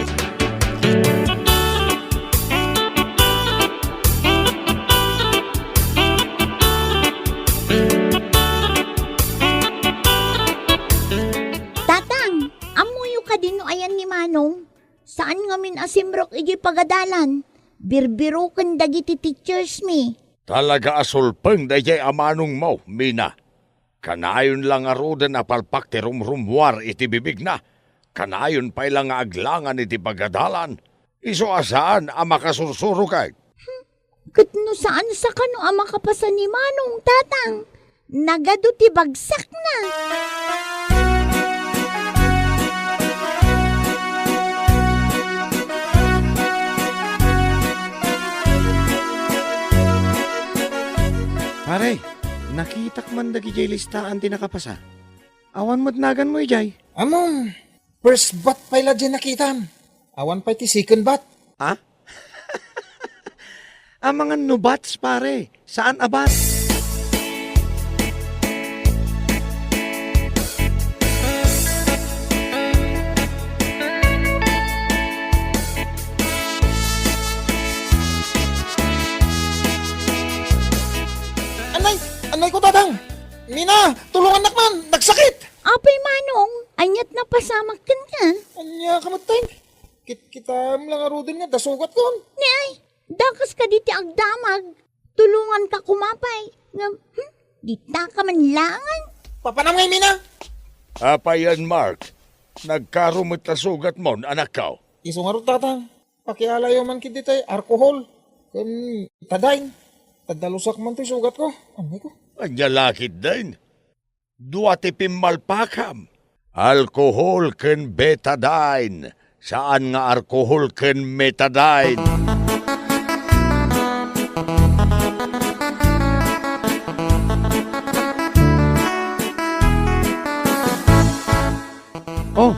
Tatang, ammoyo kadi no ayan ni Manong? Saan ngamin a simrek idiay pagadalan. Birbiroken dagiti teachers mi. Talaga a sulpeng daydiay a manongmo, Mina. Kanayon la ngaruden a palpak ti rumrumuar iti bibigna. Kanayon pay la nga aglangan iti pagadalan. Isu a saan a makasursuroken. Ket no saan sa kano a makapasa ni Manong, Tatang, nagadu ti bagsakna. Pare, nakitak man dagidiay listaan ti nakapasa. Awan met naganmo idiay? Ammom, first bat pay la diay nakitam. Awan pay ti second bat. Ha? Amangan no bats, pare. Saan a bats? Anay! Anay ko, Tatang! Mina, tulungannak man! Nagsakit! Apay, Manong, ania't napasamak kenka? Ania ka met, Tay? Kit-, kitam la ngaruden nga adda sugatkon. Ni ay, dakas kadi ti agdamag. Tulonganka koma pay. Ngem, hmm, dita ka man langan. Papanam ngay, Mina? Apayen, Mark? Nagkaro met la sugatmon, anakko? Isu ngarud, Tatang. Pakialayo man ketdi tay alcohol ken betadine. Taddalusak man toy sugatko. Anay ko. Ania la ketdin? Dua ti pimmalpakam. Alcohol ken betadine. Saan nga alcohol ken metadine. Oh,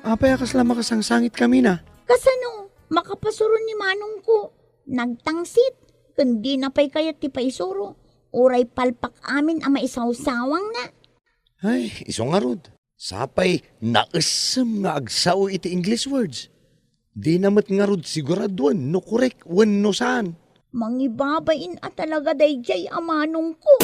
apay a kasla makasangsangitka, Mina? Kasano? Makapasuro ni manongko. Nagtangsit. Ken dina pay kayat ti paisuro. Uray palpak amin a maisawsawangna. Ay, isu ngarud. Sapay naessem nga agsao iti English words. Dina met ngarud siguraduen no korek wenno saan. Mangibabain a talaga daydiay a manongko.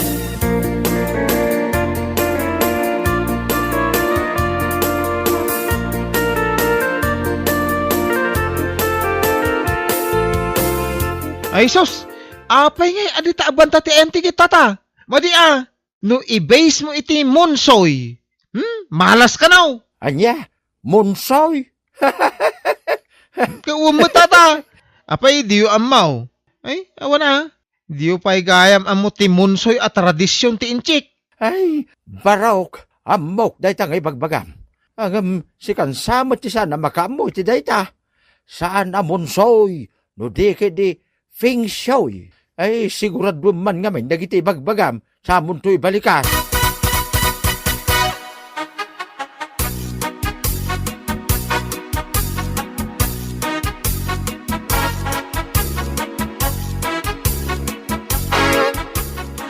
Ay sus! Apay ngay a dita a banta ti M T K, Tata? Madi a, no i-base mo iti Monsoy, hmm? Malas kano? Ania? Monsoy? Kawan met, Tata. Apay, diyo ammo? Ay, awan a. Diyo pay gayam ammo ti Monsoy a tradision ti Intsik. Ay, Barok, ammok dayta nga ibagbagam. Ngem sikan sa met ti saan a makaammo iti dayta. Saan a Monsoy, no di ket di Feng Shui. Ay, siguraduen man ngamin dagiti ibagbagam, samonto ibalikas.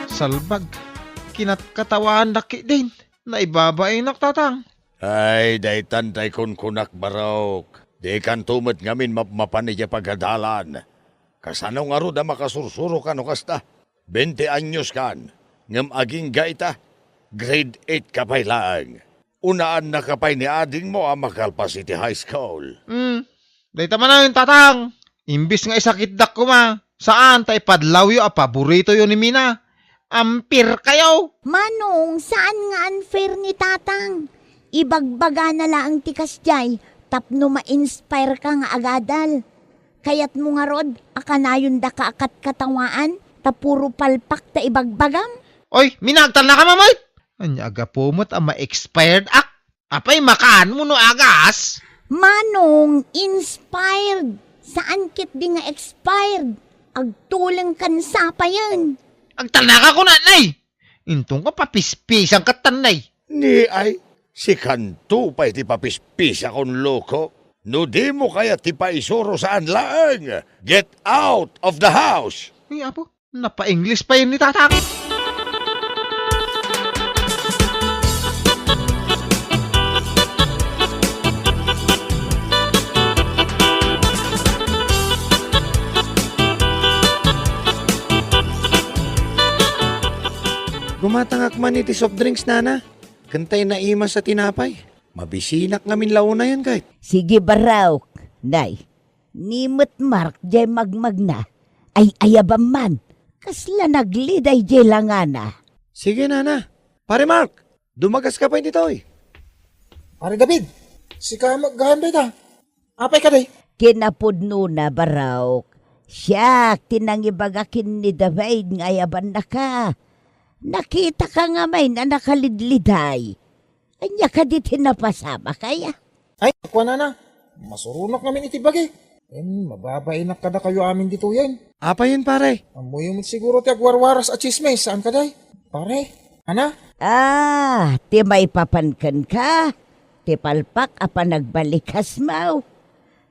Salbag, kinatkatawaannak ketdin. Naibabainak, Tatang. Ay, daytan tay kunkunak, Barok. Dikanto met ngamin mapmapan idiay pagadalan. Kasano ngarud a makasursuro kano kasta? Bente anyos kan, ngem agingga ita, grade eight ka pay laeng. Unaannaka pay ni adingmo a makalpas iti high school. Hmm, dayta manen, Tatang. Imbes nga isakitdak koma, saan ta ipadlawyo a paboritoyo ni Mina. Unfair kayo! Manong, saan nga unfair ni Tatang? Ibagbagana laeng ti kasdiay tapno ma-inspire ka nga agadal. Kayatmo ngarud a kanayon daka a katkatawaan ta puro palpak ta ibagbagam? Oy, Mina, agtalnaka met! Ania a gapu met a ma-expired ak? Apay, makaanmo no agas? Manong, inspired. Saan ketdi nga expired. Agtuleng kan sapayen. Agtalnaka kuna, nay! Inton ka papispisan ket tan, nay. Ni ay, sikanto pay ti papispisakon, loko. No dimo kayat ti paisuro, saan laeng. Get out of the house! Ay, apo. Napa-English pay ni Tatang. Gumatangak man iti soft drinks, nana. Ken tay naimas a tinapay. Mabisinak ngamin la unayen, ket. Sige, Barok. Nay, ni met Mark diay magmagna. Ay-ayabam man. Kasla nagliday diay langana. Sige, nana. Pare Mark, dumagaska pay ditoy. Pare David, sika met gayam dayta. Apay kadi? Kinapudnona, Barok. Siak ti nangibaga ken ni David nga ayabannaka. Nakitaka ngamin a nakalidliday. Ania kadi ti napasamak aya? Ay, kuanana, masuronak ngamin iti bagi. Ken mababainak kadakayo amin ditoyen. Apayen, pare? Ammoyo met siguro ti agwarwaras a tsismis, saan kadi? Pare, ana, Ah, ti maipapan kenka, ti palpak a panagbalikasmo.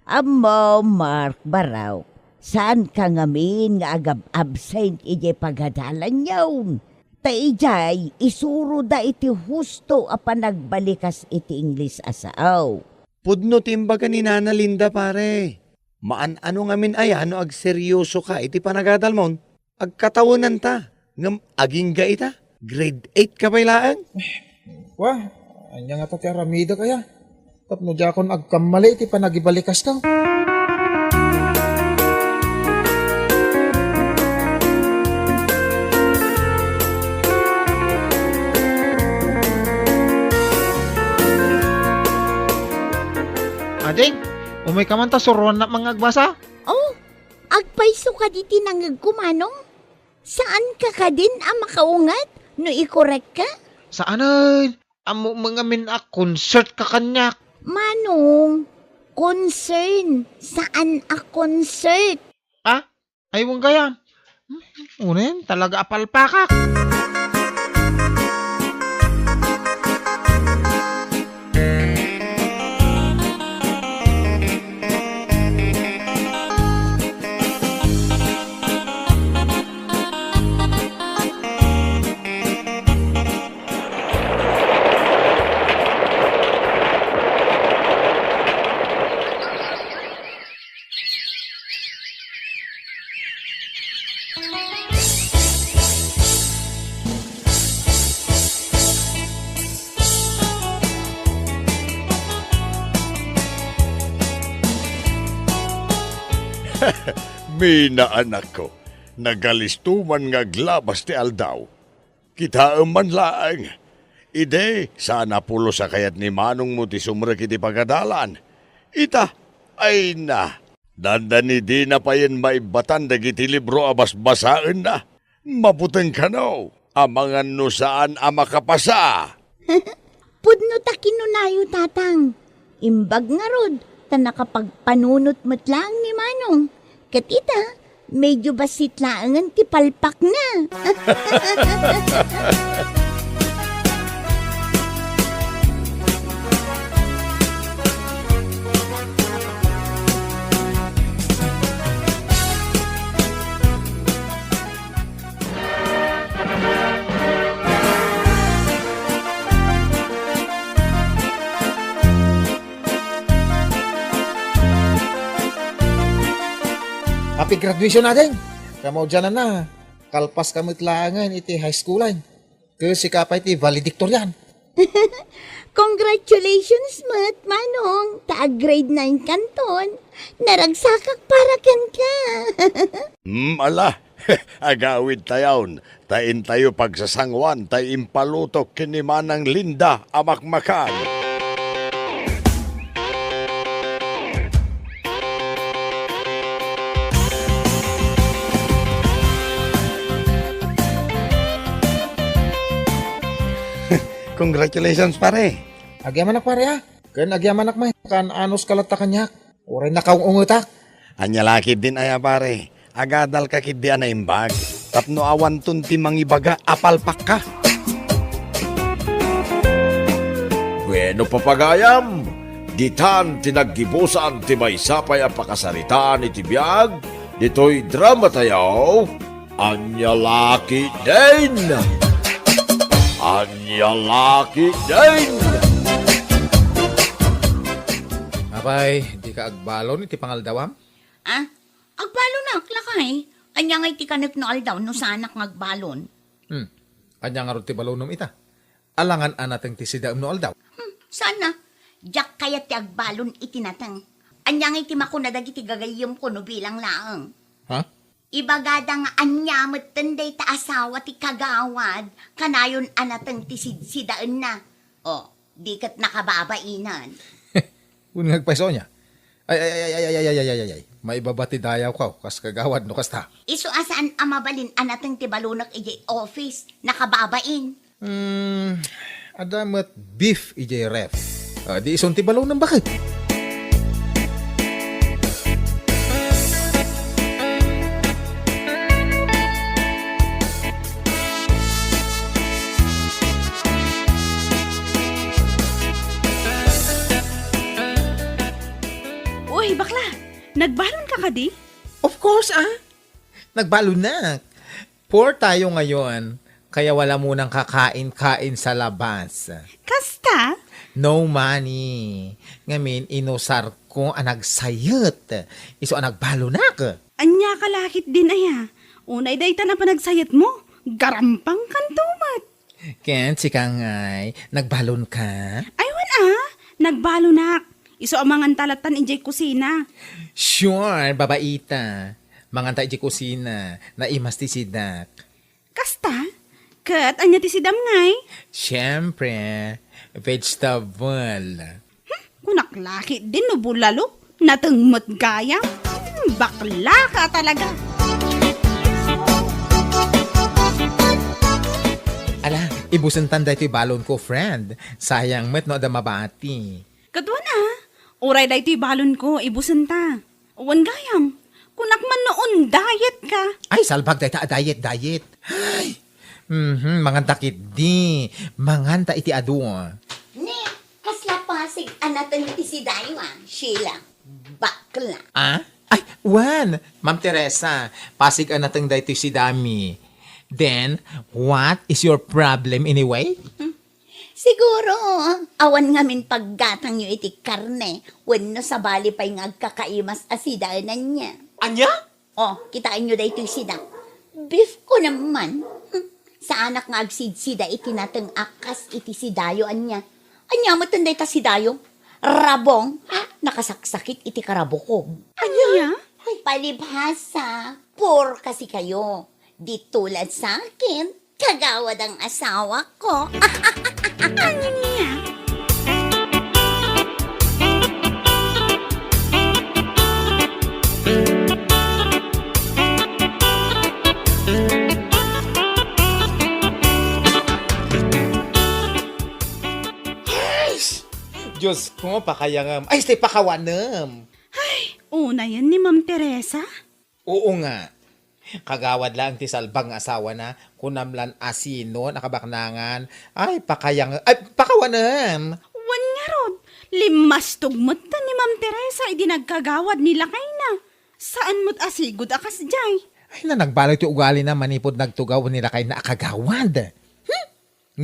Ammom, Mark Barok, saanka ngamin nga agab-absent idiay pagadalanyon. Ta idiay, isuroda iti husto a panagbalikas iti Ingles a sao. Pudno ti imbaga ni Nana Linda, pare. Maan-ano ngamin aya no agseryosoka iti panagadalmon? Agkatawenanta, ngem agingga ita? Grade eight ka pay laeng? Wa, ania ngata ti aramidek aya? Tapno diakon agkammali iti panagibalikasko. Ading, umay ka man ta suroannak nga agbasa? Oh, agpayso kadi ti nangegko, Manong? Saanka kadin a makaunget no ikorekka? Saanen. Ammom ngamin a concert ka kaniak. Manong, concern, saan a concert. Ah? Ay, wen gayam. Hmm, unen, talaga a palpakak. Mina, anakko, nagalisto man nga aglabas ti aldaw. Kitaem man laeng. Idi, saan a pulos a kayat ni manongmo ti sumrek iti pagadalan. Ita, ay na, dandani dina payen maibbatan dagiti libro a basbasaenna. Mabuteng kano, amangan no saan a makapasa. Pudno ta kinunayo, Tatang. Imbag ngarud, ta nakapagpanunot met laeng ni Manong. Ket ita, medyo bassit laengen ti palpakna. Happy graduation, ading! Kamaudiananna, kalpaska met laengen iti high school, ay. Ket sika pay ti valedictorian. Congratulations met, Manong, ta ag-grade nine kanton. Naragsakak para kenka. Hmm, ala, agawidtayon, ta intayo pagsasanguan ta impalutok ken ni Manang Linda a makmakan. Congratulations, pare. Agyamanak, pare, a. Ken agyamanak met, kaan-anos ka latta kaniak. Uray nakaung-ungetak. Ania la ketdin aya, pare? Agadalka ketdi a naimbag. Tapno awanton ti mangibaga a palpakka. Bueno, papagayam, ditan ti naggibusan ti maysa pay a pakasaritaan iti biag ditoy dramatayo. Ania la ketdin? Ania la ketdin? Apay, dika agbalon iti pangaldawam? Ah, agbalon ak, lakay. Ania ngay ti kanek no aldaw no saanak nga agbalon? Hmm. Ania ngarud ti balonem ita? Alangan a nateng ti sidaem no aldaw? Hmm, saan a. Diak kayat ti agbalon iti nateng. Ania ngay ti makuna dagiti gagayyemko no bilang laeng? Ha? Ibagada nga ania metten dayta asawa ti kagawad, kanayon a nateng ti sidsidaenna. O, di ket nakababainen. Wen nga agpayso ania? Ay, ay, ay. Maibaba ti dayawko, kas kagawad no kasta. Isu a saan a mabalin a nateng ti balonek idiay office, nakababain. Hmm, adda met beef idiay ref. Ah, di ison ti balonem baket? Nagbalon ka kadi? Of course, ah. Nagbalon na. Poor tayo ngayon, kaya wala munang kakain-kain sa labas. Kasta? No money. Ngamin, inusar ko a nagsayet. Isu a nagbalonak. Ania ka lakit din aya? Unay dayta na panagsayet mo. Garampang kanto met. Ken sika ngay, nagbalon ka? Ay, wen a, nagbalonak. Isu a manganta lattan idiay kusina. Sure, babaita. Manganta idiay kusina, naimas ti sidak. Kasta? Ket ania ti sidam ngay? Siyempre, vegetable. Hmm, kunak lakit din no bulalo. Natengmet gayam. Hmm, bakla ka talaga. Ala, ibusentan daytoy balon ko, friend. Sayang met no adda mabati. Kaduan a, uray daytoy balon ko, ibusenta. Wen gayam, kunak man no on diet ka. Ay, salbag dayta a diet, diet. Ay, mhm, manganta ketdi. Manganta iti adu. Ni, kasla pasig a nateng ti sidayo a, Sheila. Bakla. Ah? Ay, wen, Ma'am Teresa, pasig a nateng daytoy sidami. Then, what is your problem anyway? Hmm? Siguro, awan ngamin paggatangyo iti karne wenno sabali pay nga agkakaimas a sidaenanna. Ania? O, kitaenyo daytoy sida. Beef ko naman. Hmm. Saanak nga agsidsida iti nateng a kas iti sidayo ania. Ania metten dayta sidayo? Rabong, ha? Nakasaksakit iti karabuko. Ania? Palibhasa, poor kasi kayo. Di tulad sa akin, kagawad ang asawa ko. Ania? Ay, Diyos ko, pakayangem. Ay, stay, pakawanem. Ay, unayen ni Ma'am Teresa? Oo nga. Kagawad laeng ti salbag nga asawana, kunam lan a sino a kabaknangan. Ay, pakayang-, ay, pakawanem. Wen ngarud, limmastog metten ni Ma'am Teresa idi nagkagawad ni lakayna. Saan met a sigud a kasdiay. Ay, na, nagbaloy ti ugalina manipud nagtugaw ni lakayna a kagawad. Hmm?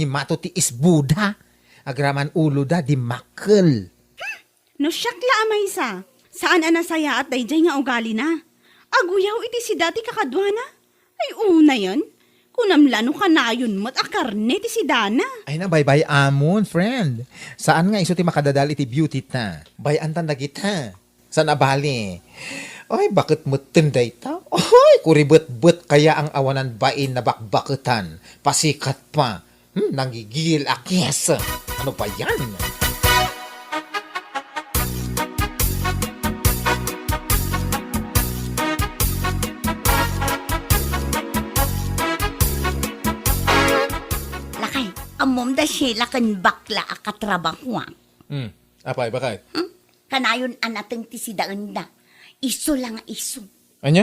Ni mato ti isbuda, agraman uloda, dimmakkel. Hmm, no siak la a maysa, saan a nasayaat daydiay nga ugalina. Aguyaw iti sida ti kakaduana. Ay, unayen, kunam la no kanayon met a karne ti sidana. Ay, na, baybay-amon, friend. Saan nga isu ti makadadal iti beauty ta? Bay-antan dagita. Saan a bali? Ay, baket metten dayta? Ay, kuribetbet kaya ang awanan bain na bakbaketan. Pasikat pa. Hmm, nanggigil a kes. Ano ba yan? Lakay, ammom da Sheila ken bakla a katrabahoak. Hmm, apay, bakay? Hmm? Kanayon a nateng ti sidaenda. Isu la nga isu. Ania?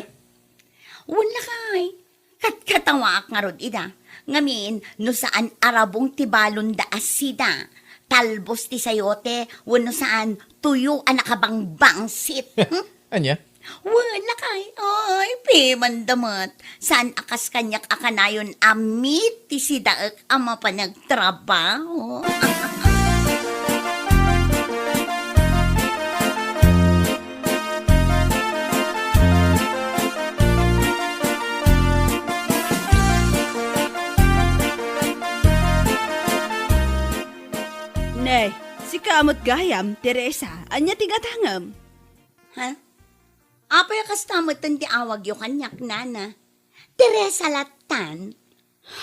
Wen lakay. Katkatawaak ngarud ida. Ngamin, no saan a rabong ti balonda a sida, talbos ti sayote, wenno saan, tuyo a nakabangbangsit. Hmm? Ania? Wen lakay. Ay, pimanda met. Saan a kas kaniak a kanayon a meet ti sidaek a mapan agtrabaho. Ne, sika met gayam, Teresa, ania ti gatangem? Ha? Apay a kasta metten ti awagyo kaniak, nana? Teresa lattan.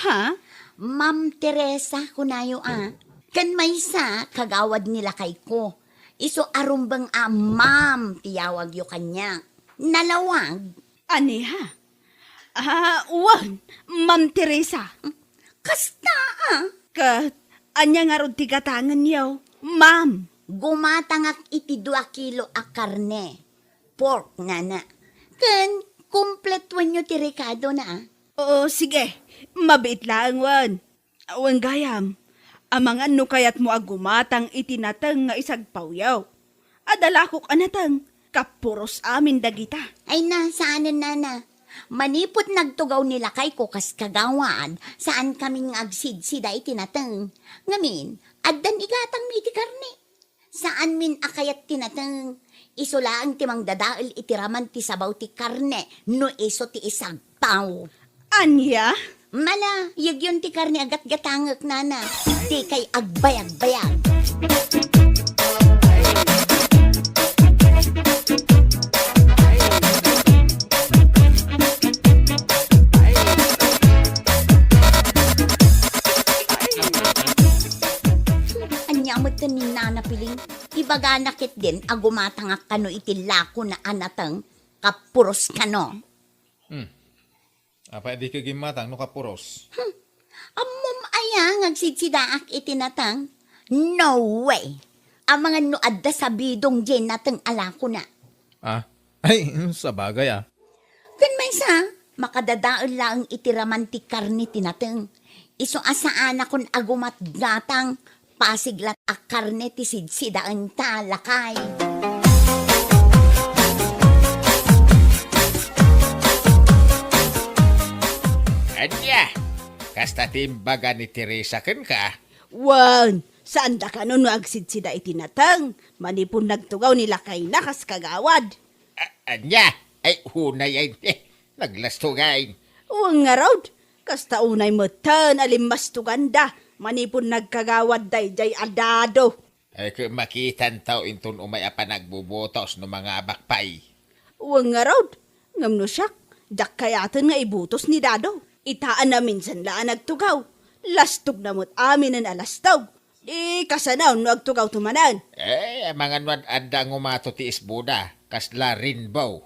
Ha? Ma'am Teresa, kunayo a. Ken maysa, kagawad ni lakayko. Isu a rumbeng a ma'am ti yawagyo kaniak. Nalawag. Ania? Ah, wen, Ma'am Teresa. Kasta a. Ket, ania ngarud ti gatangenyo, ma'am? Gumatangak iti dua kilo a karne. Pork, nana. Ken, kumpletuenyo ti rekadona, a. Oo, sige. Mabiit laeng, wen. Wen gayam, amangan no kayatmo a gumatang iti nateng nga isagpawyo. Adda lakok a nateng, Kapuros amin dagita. Ay na, saanen, nana. Manipud nagtugaw ni lakayko kas kagawad, saan kamin nga agsidsida iti nateng. Ngamin, addan igatangmi iti karne. Saanmin a kayat ti nateng. Isu laeng ti mangdadael iti raman ti sabaw ti karne no isu ti isagpaw. Ania? Mala, yegyon ti karne a gatgatangek, nana. Dikay agbayagbayag. Ania met ken ni Nana Piling? Ibagana ketdin a gumatangak kano iti lakona a nateng, kapuros kano. Hmm. Apay a dika gimmatang no kapuros? Hmm. Ammom aya nga agsidsidaak iti nateng? No way! Amangan no adda sabidong diay nateng a lakona. Ah? Ay, sabagay, ah. Ken maysa, makadadael laeng iti raman ti karne ti nateng. Isu a saanakon a gumatgatang, pasig latta a karne ti sidsidaenta, lakay. Ania? Kasta ti imbaga ni Teresa kenka? Wen, saanda kano no agsidsida iti nateng, manipud nagtugaw ni lakayna kas kagawad. A-, ania? Ay, unay ay, eh, naglastugay. Wen ngarud, kasta unay metten a limmastuganda manipud nagkagawad daydiay a Dado. Ay, ket makitanto inton umay a panagbubutos no mangabak pay. Wen ngarud, ngem no siak, diak kayaten nga ibutos ni Dado. Ita a naminsan la a nagtugaw, lastogna met aminen a lastog. Di kasano no agtugawto manen? Eh, amangan no ad-, adda ngumato ti isbuda, kasla rainbow.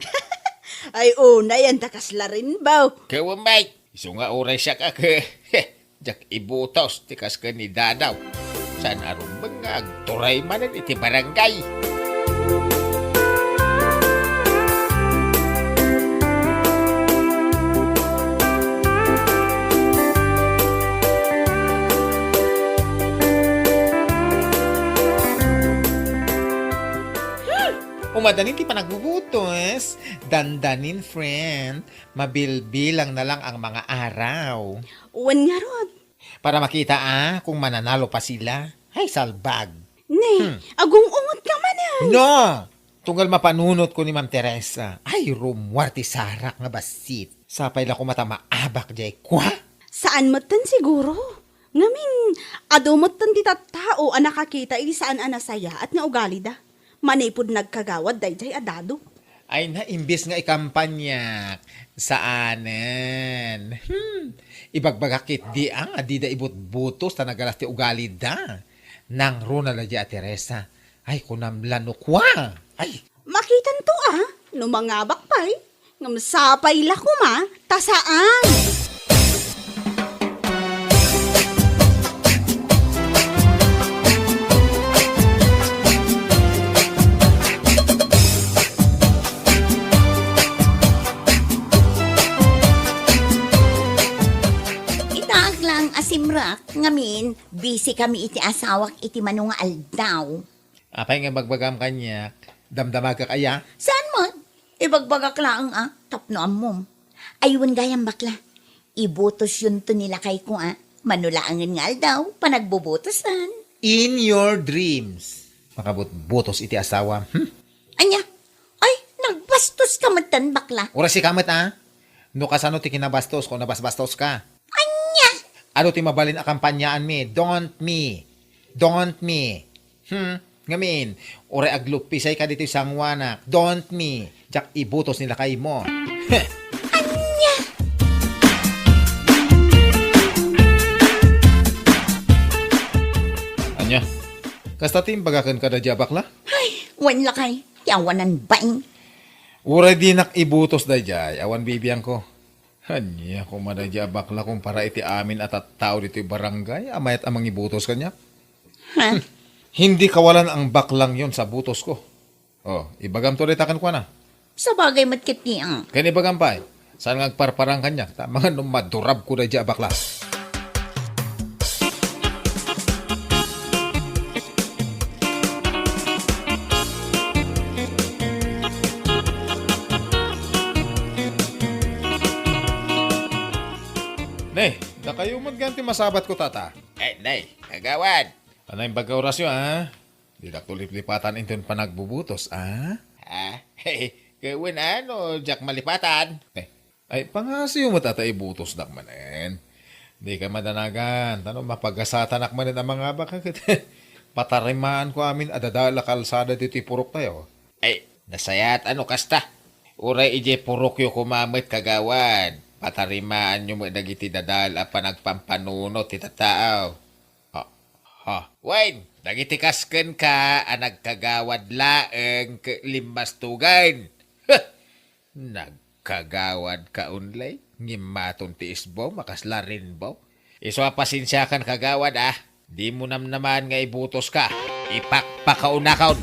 Ay, unayen ta kasla rainbow. Ket wen met, isu nga uray siak a ke-, diak ibutos ti kas ken ni Dado. Saan a rumbeng nga agturay manen iti barangay. Hmm, umadanin ti panagbubutos. Dandanin, friend. Mabilbilang na lang ang mga araw. Wen ngarud. Para makita, ah, kung mananalo pa sila. Ay, salbag. Ne, hmm, agung-ungot ka manen. No! Tunggal mapanunot ko ni Ma'am Teresa. Ay, rummuar ti sarak nga bassit. Sapay la koma ta maabak diay kua. Saan metten siguro? Ngamin, adu metten ti tattao a nakakita iti saan a nasayaat nga ugalida manipud nagkagawad daydiay a Dado. Ay na, imbes nga ikampanyak, saanen. Hmm, ibagbagak ketdi a nga dida ibutbutos ta nagalas ti ugalida. Nangruna la diay a Teresa. Ay, kunam la no kua. Ay. Makitanto a, no mangabak pay, ngem sapay la koma, ta saan. Itaak lang a simrak, ngamin, busy kami iti asawak iti mano nga aldaw. Apay nga ibagbagam kaniak? Damdamagak aya? Saan met? Ibagbagak laeng a, tapno ammom. Ay, wen gayam, bakla. Ibutosyonto ni lakayko a. Mano laengen nga aldaw, panagbubutosan. In your dreams. Makabutbutos iti asawam. Hmm? Ania? Ay, nagbastos ka metten, bakla. Uray sika met a. No kasano ti kinabastos ko, nabasbastos ka. Ania? Adu ti mabalin a kampanyaanmi? Don't me. Don't me. Hmm, ngamin, uray agluppisay ka ditoy sanguanak. Don't me. Diak ibutos ni lakaymo. Heh. Ania? Ania? Kasta ti imbagak kenka daydiay a bakla? Ay, wen lakay. Ti awanan bain. Uray dinak ibutos daydiay, awan bibiangko. Ania koma daydiay a bakla kumpara iti amin a tattao ditoy barangay a mayat a mangibutos kaniak? Ha? Hindi kawalan ang baklang yon sa butos ko. Oh, ibagamto dayta kenkuana. Sabagay met ketdi a. Ken ibagam pay, saan nga agparparang kaniak, ta amangan no madurabko daydiay a bakla. Ne, dakayo met gayam ti masabatko, tata. Eh, nay, kagawad. Anay, bagga orasyo, a? Didak to liplipatan inton panagbubutos, a? Ah, kawen, ano, diak malipatan. Eh, ay, pangasiyo met a ta ibutosdak manen. Dika madanagan, ta no mapagasatanak manen a mangabak ket patarimaanko amin a dadael a kalsada ditoy puroktayo. Ay, nasayaat a no kasta. Uray idiay purokyo koma met, kagawad, patarimaanyo met dagiti dadael a panagpampanunot ti tattao. Ha? Ha? Wen, dagiti kas kenka a nagkagawad laeng ket limmastugen. Huh! Nagkagawad ka unlay, ngimmaton ti isbom a kasla rainbow. Isu a pasensiakan, kagawad, a. Dimo namnamaan nga ibutoska. Ipakpakaunakon.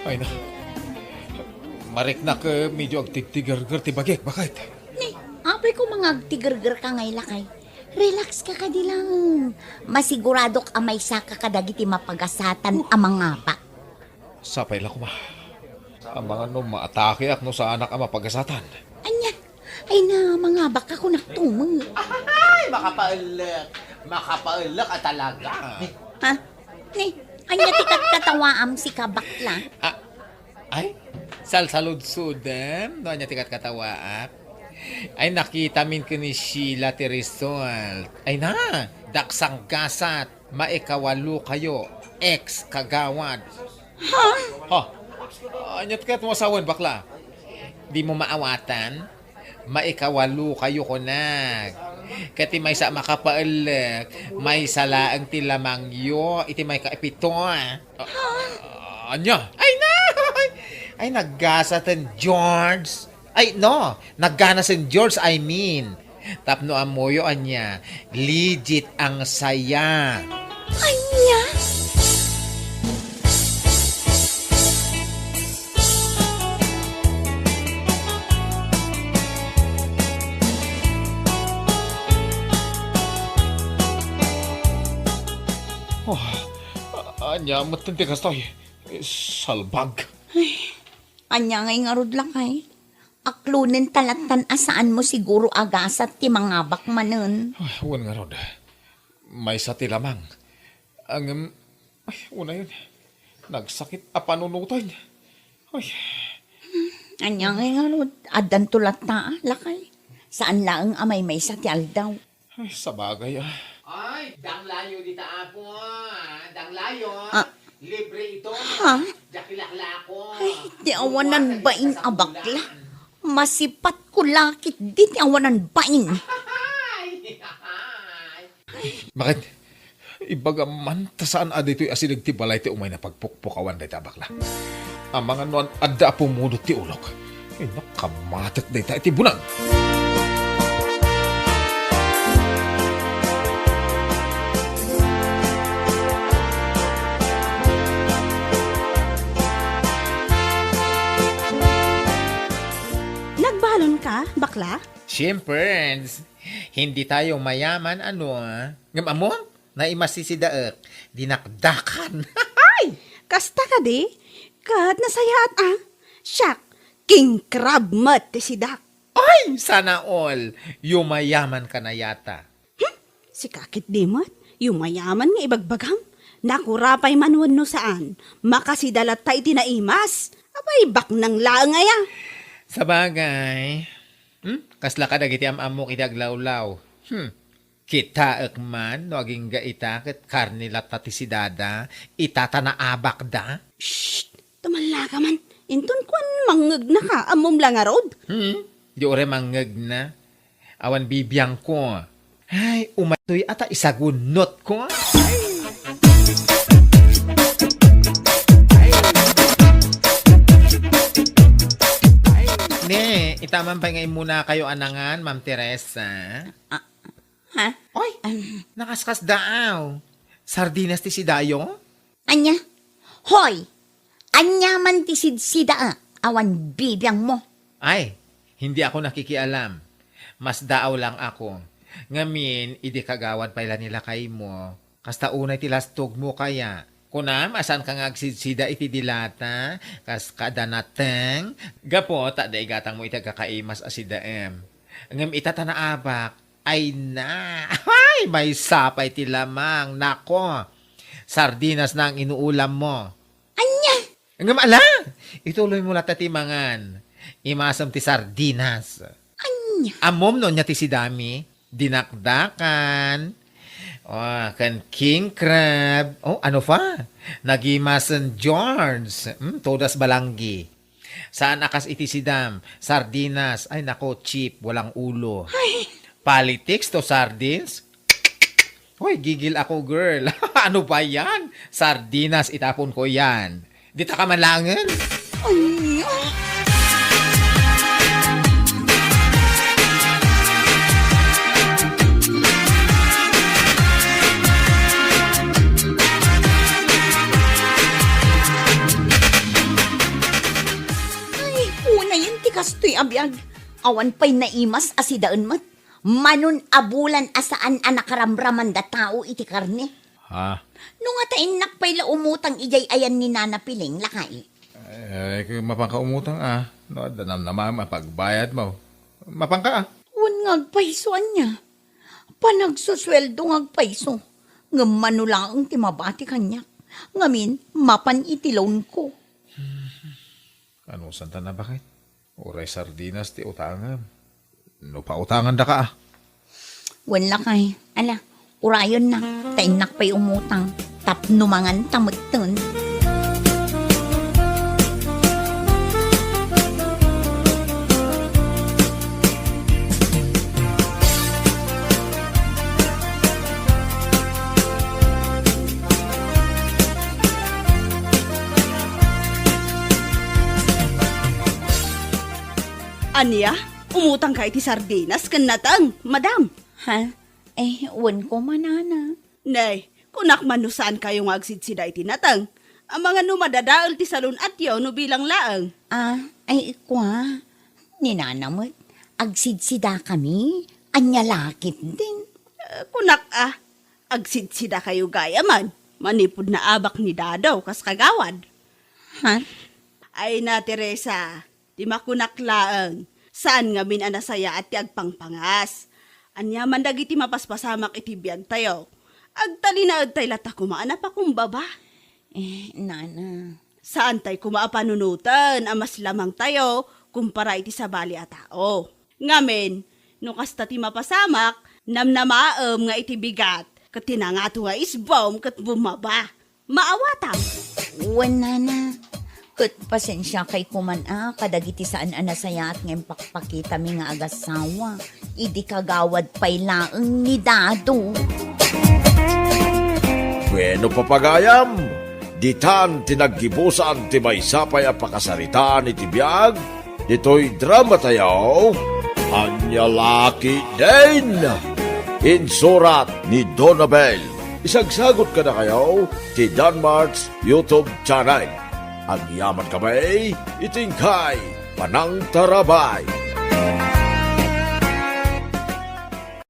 Ay na. Mariknak, eh, medyo agtigtigerger ti bagik, baket. Ni, apay ko nga agtigergerka ngay, lakay. Relax ka kadi lang. Masiguradok a maysaka kadagiti mapagasatan a mangabak. Sapay la koma. Amangan no maatakeak no saanak a mapagasatan. Ania? Ay na, mangabak ka kunak tumo. Ay, makapaellek. Makapaellek a talaga. Ha? Ni, ania ti katkatawaam, sika, bakla? Ah, ay, salsaludsodem no ania ti katkatawaak. Ay, nakitamin ken ni Sheila ti result. Ay na, daksang gasat, maikawalo kayo, ex kagawad. Ha? Ha? Ania ti ket mo asawen, bakla? Dimo maawatan? Maikawalo kayo kunak. Ket ti maysa a makapaellek, maysa laeng ti lamangyo iti maikapito. Ah, ania? Ay na! Ay, nagganasen George. Ay, no, nagganasen George, I mean. Tapno ammoyo ania, legit ang saya. Ania? Oh, a-, ania met ti kastoy? Eh, salbag. Ay, ania ngay ngarud, lakay? Aklonen ta lattan a saanmo siguro a gasat ti mangabak manen. Ay, wen ngarud. Maysa ti lamang. Ngem, ay, unayen. Nagsakit a panunoten. Ay. Ania ngay ngarud, addanto latta, a, lakay. Saan laeng a maymaysa ti aldaw. Ay, sabagay, a. Ay, danglayo dita, apo, a. Danglayo. Ah. Libre ito. Ha? Diak ilaklako. Ay, ti awanan bain a bakla. Masipat ko lakit di ti awanan bain. Ay, ay. Baket? Ibagam man ta saan a ditoy asideg ti balay ti umayna pagpukpukawan dayta a bakla. Amangan no an-, adda a pumudot ti ulok. Ay, nakamatek dayta iti bunag. Nagbalon ka, bakla? Siyempre, hindi tayo mayaman, ano, a? Ngem ammom, naimasisidaek, dinakdakan. Ay! Kasta kadi? Ket nasayaat, a? Siak, king crab met ti sidak. Ay, sana all! Yumayaman ka na yata. Hmm? Sika ketdi met, yumayaman nga ibagbagam. Nakura pay man wenno saan, makasida latta iti naimas. Apay, baknang laeng aya? Sabagay. Hmm? Kasla kadagiti am-ammok iti aglawlaw. Hmm. Kitaek man no agingga ita ket karne latta ti sidada, ita ta naabakda. Shh! Tumalla ka man. Inton kuan mangngegnaka, ammom la ngarud? Hmm? Di uray mangngegnaka. Awan bibiangko. Ay, umatoy ata isagunnotko. Ne, ita man pay nga immuna kayo a nangan, Ma'am Teresa. Ah, ha? Oy, um, nakaskasdaaw. Sardinas ti sidayo? Ania? Hoy! Ania man ti sidsida, a? Awan bibiangmo. Ay, hindi ako nakikialam. Masdaaw lang ako. Ngamin, idi kagawad pay la ni lakaymo, kasta unay ti lastogmo kaya? Kunam a saanka nga agsidsida iti dilata, kas kada nateng? Gapu ta adda igatangmo iti agkakaimas a sidaem. Ngem ita ta naabak, ay na! Ay, maysa pay ti lamang, nako! Sardinas na ang inuulammo. Ania? Ngem ala! Ituloymo latta ti mangan. Imasem ti sardinas. Ania? Ammom no ania ti sidami? Dinakdakan. Oh, ken king crab. Oh, ano pa? Nagimasen George. Hmm, todas balanggi. Saan a kas iti sidam? Sardinas. Ay, nako, cheap. Walang ulo. Ay. Politics to sardines? Hoy, gigil ako, girl. Ano ba yan? Sardinas, itapon ko yan. Di ta ka manlangen? Ania? Ay, unayen ti kastoy a biag. Awan pay naimas a sidaen met. Manon a bulan a saan a nakaramraman da tao iti karne. Ha? No nga ta innak pay la umutang idiay ayan ni Nana Piling, lakay. Eh, kung mapanka umutang, ah. No, adda namnamaem a pagbayadmo. Mapanka, ah. Wen nga agpayso, ania? Panagsusueldo nga agpayso. Ngem mano laeng ti mabati kaniak. Ngamin, mapan iti loan ko. Ano, santa na bakit? Uray sardinas ti utangem. No pautangandaka, ah. Wen lakay. Ala, urayonna. Ta innak pay umutang. Tapno manganta metten. Ania? Umutangka iti sardinas ken nateng, madam? Ha? Eh, wen koma, Nana. Nay, kunak man no saankayo nga agsidsida iti nateng. Amangan no madadael ti salun-atyo no bilang laeng. Ah, ay, kua. Ni Nana met, agsidsidakami. Ania la ketdin? Eh, kunak, ah, agsidsidakayo gayam manipud naabak ni Dado kas kagawad. Ha? Ay na, Teresa, ti makunak laeng, saan ngamin a nasayaat ti agpangpangas. Aniaman dagiti mapaspasamak iti biagtayo, agtalinaedtay latta koma a napakumbaba. Eh, Nana. Saantay koma a panunoten a mas lamangtayo kumpara iti sabali a tao. Ngamin, no kasta ti mapasamak, namnamaem nga iti bigat, ket ti nangato nga isbom ket bumaba. Maawatam. Wen, Nana. Ket pasensiakay koman a kadagiti saan a nasayaat nga impakpakitami nga agasawa idi kagawad pay laeng ni Dado. Bueno, papagayam, ditan ti naggibusan ti maysa pay a pakasaritaan iti biag ditoy dramatayo, Ania La Ketdin. Insurat ni Donabel. Isagsagut kadakayo ti Danmart's YouTube channel. Agyamankami iti inkay panangtarabay.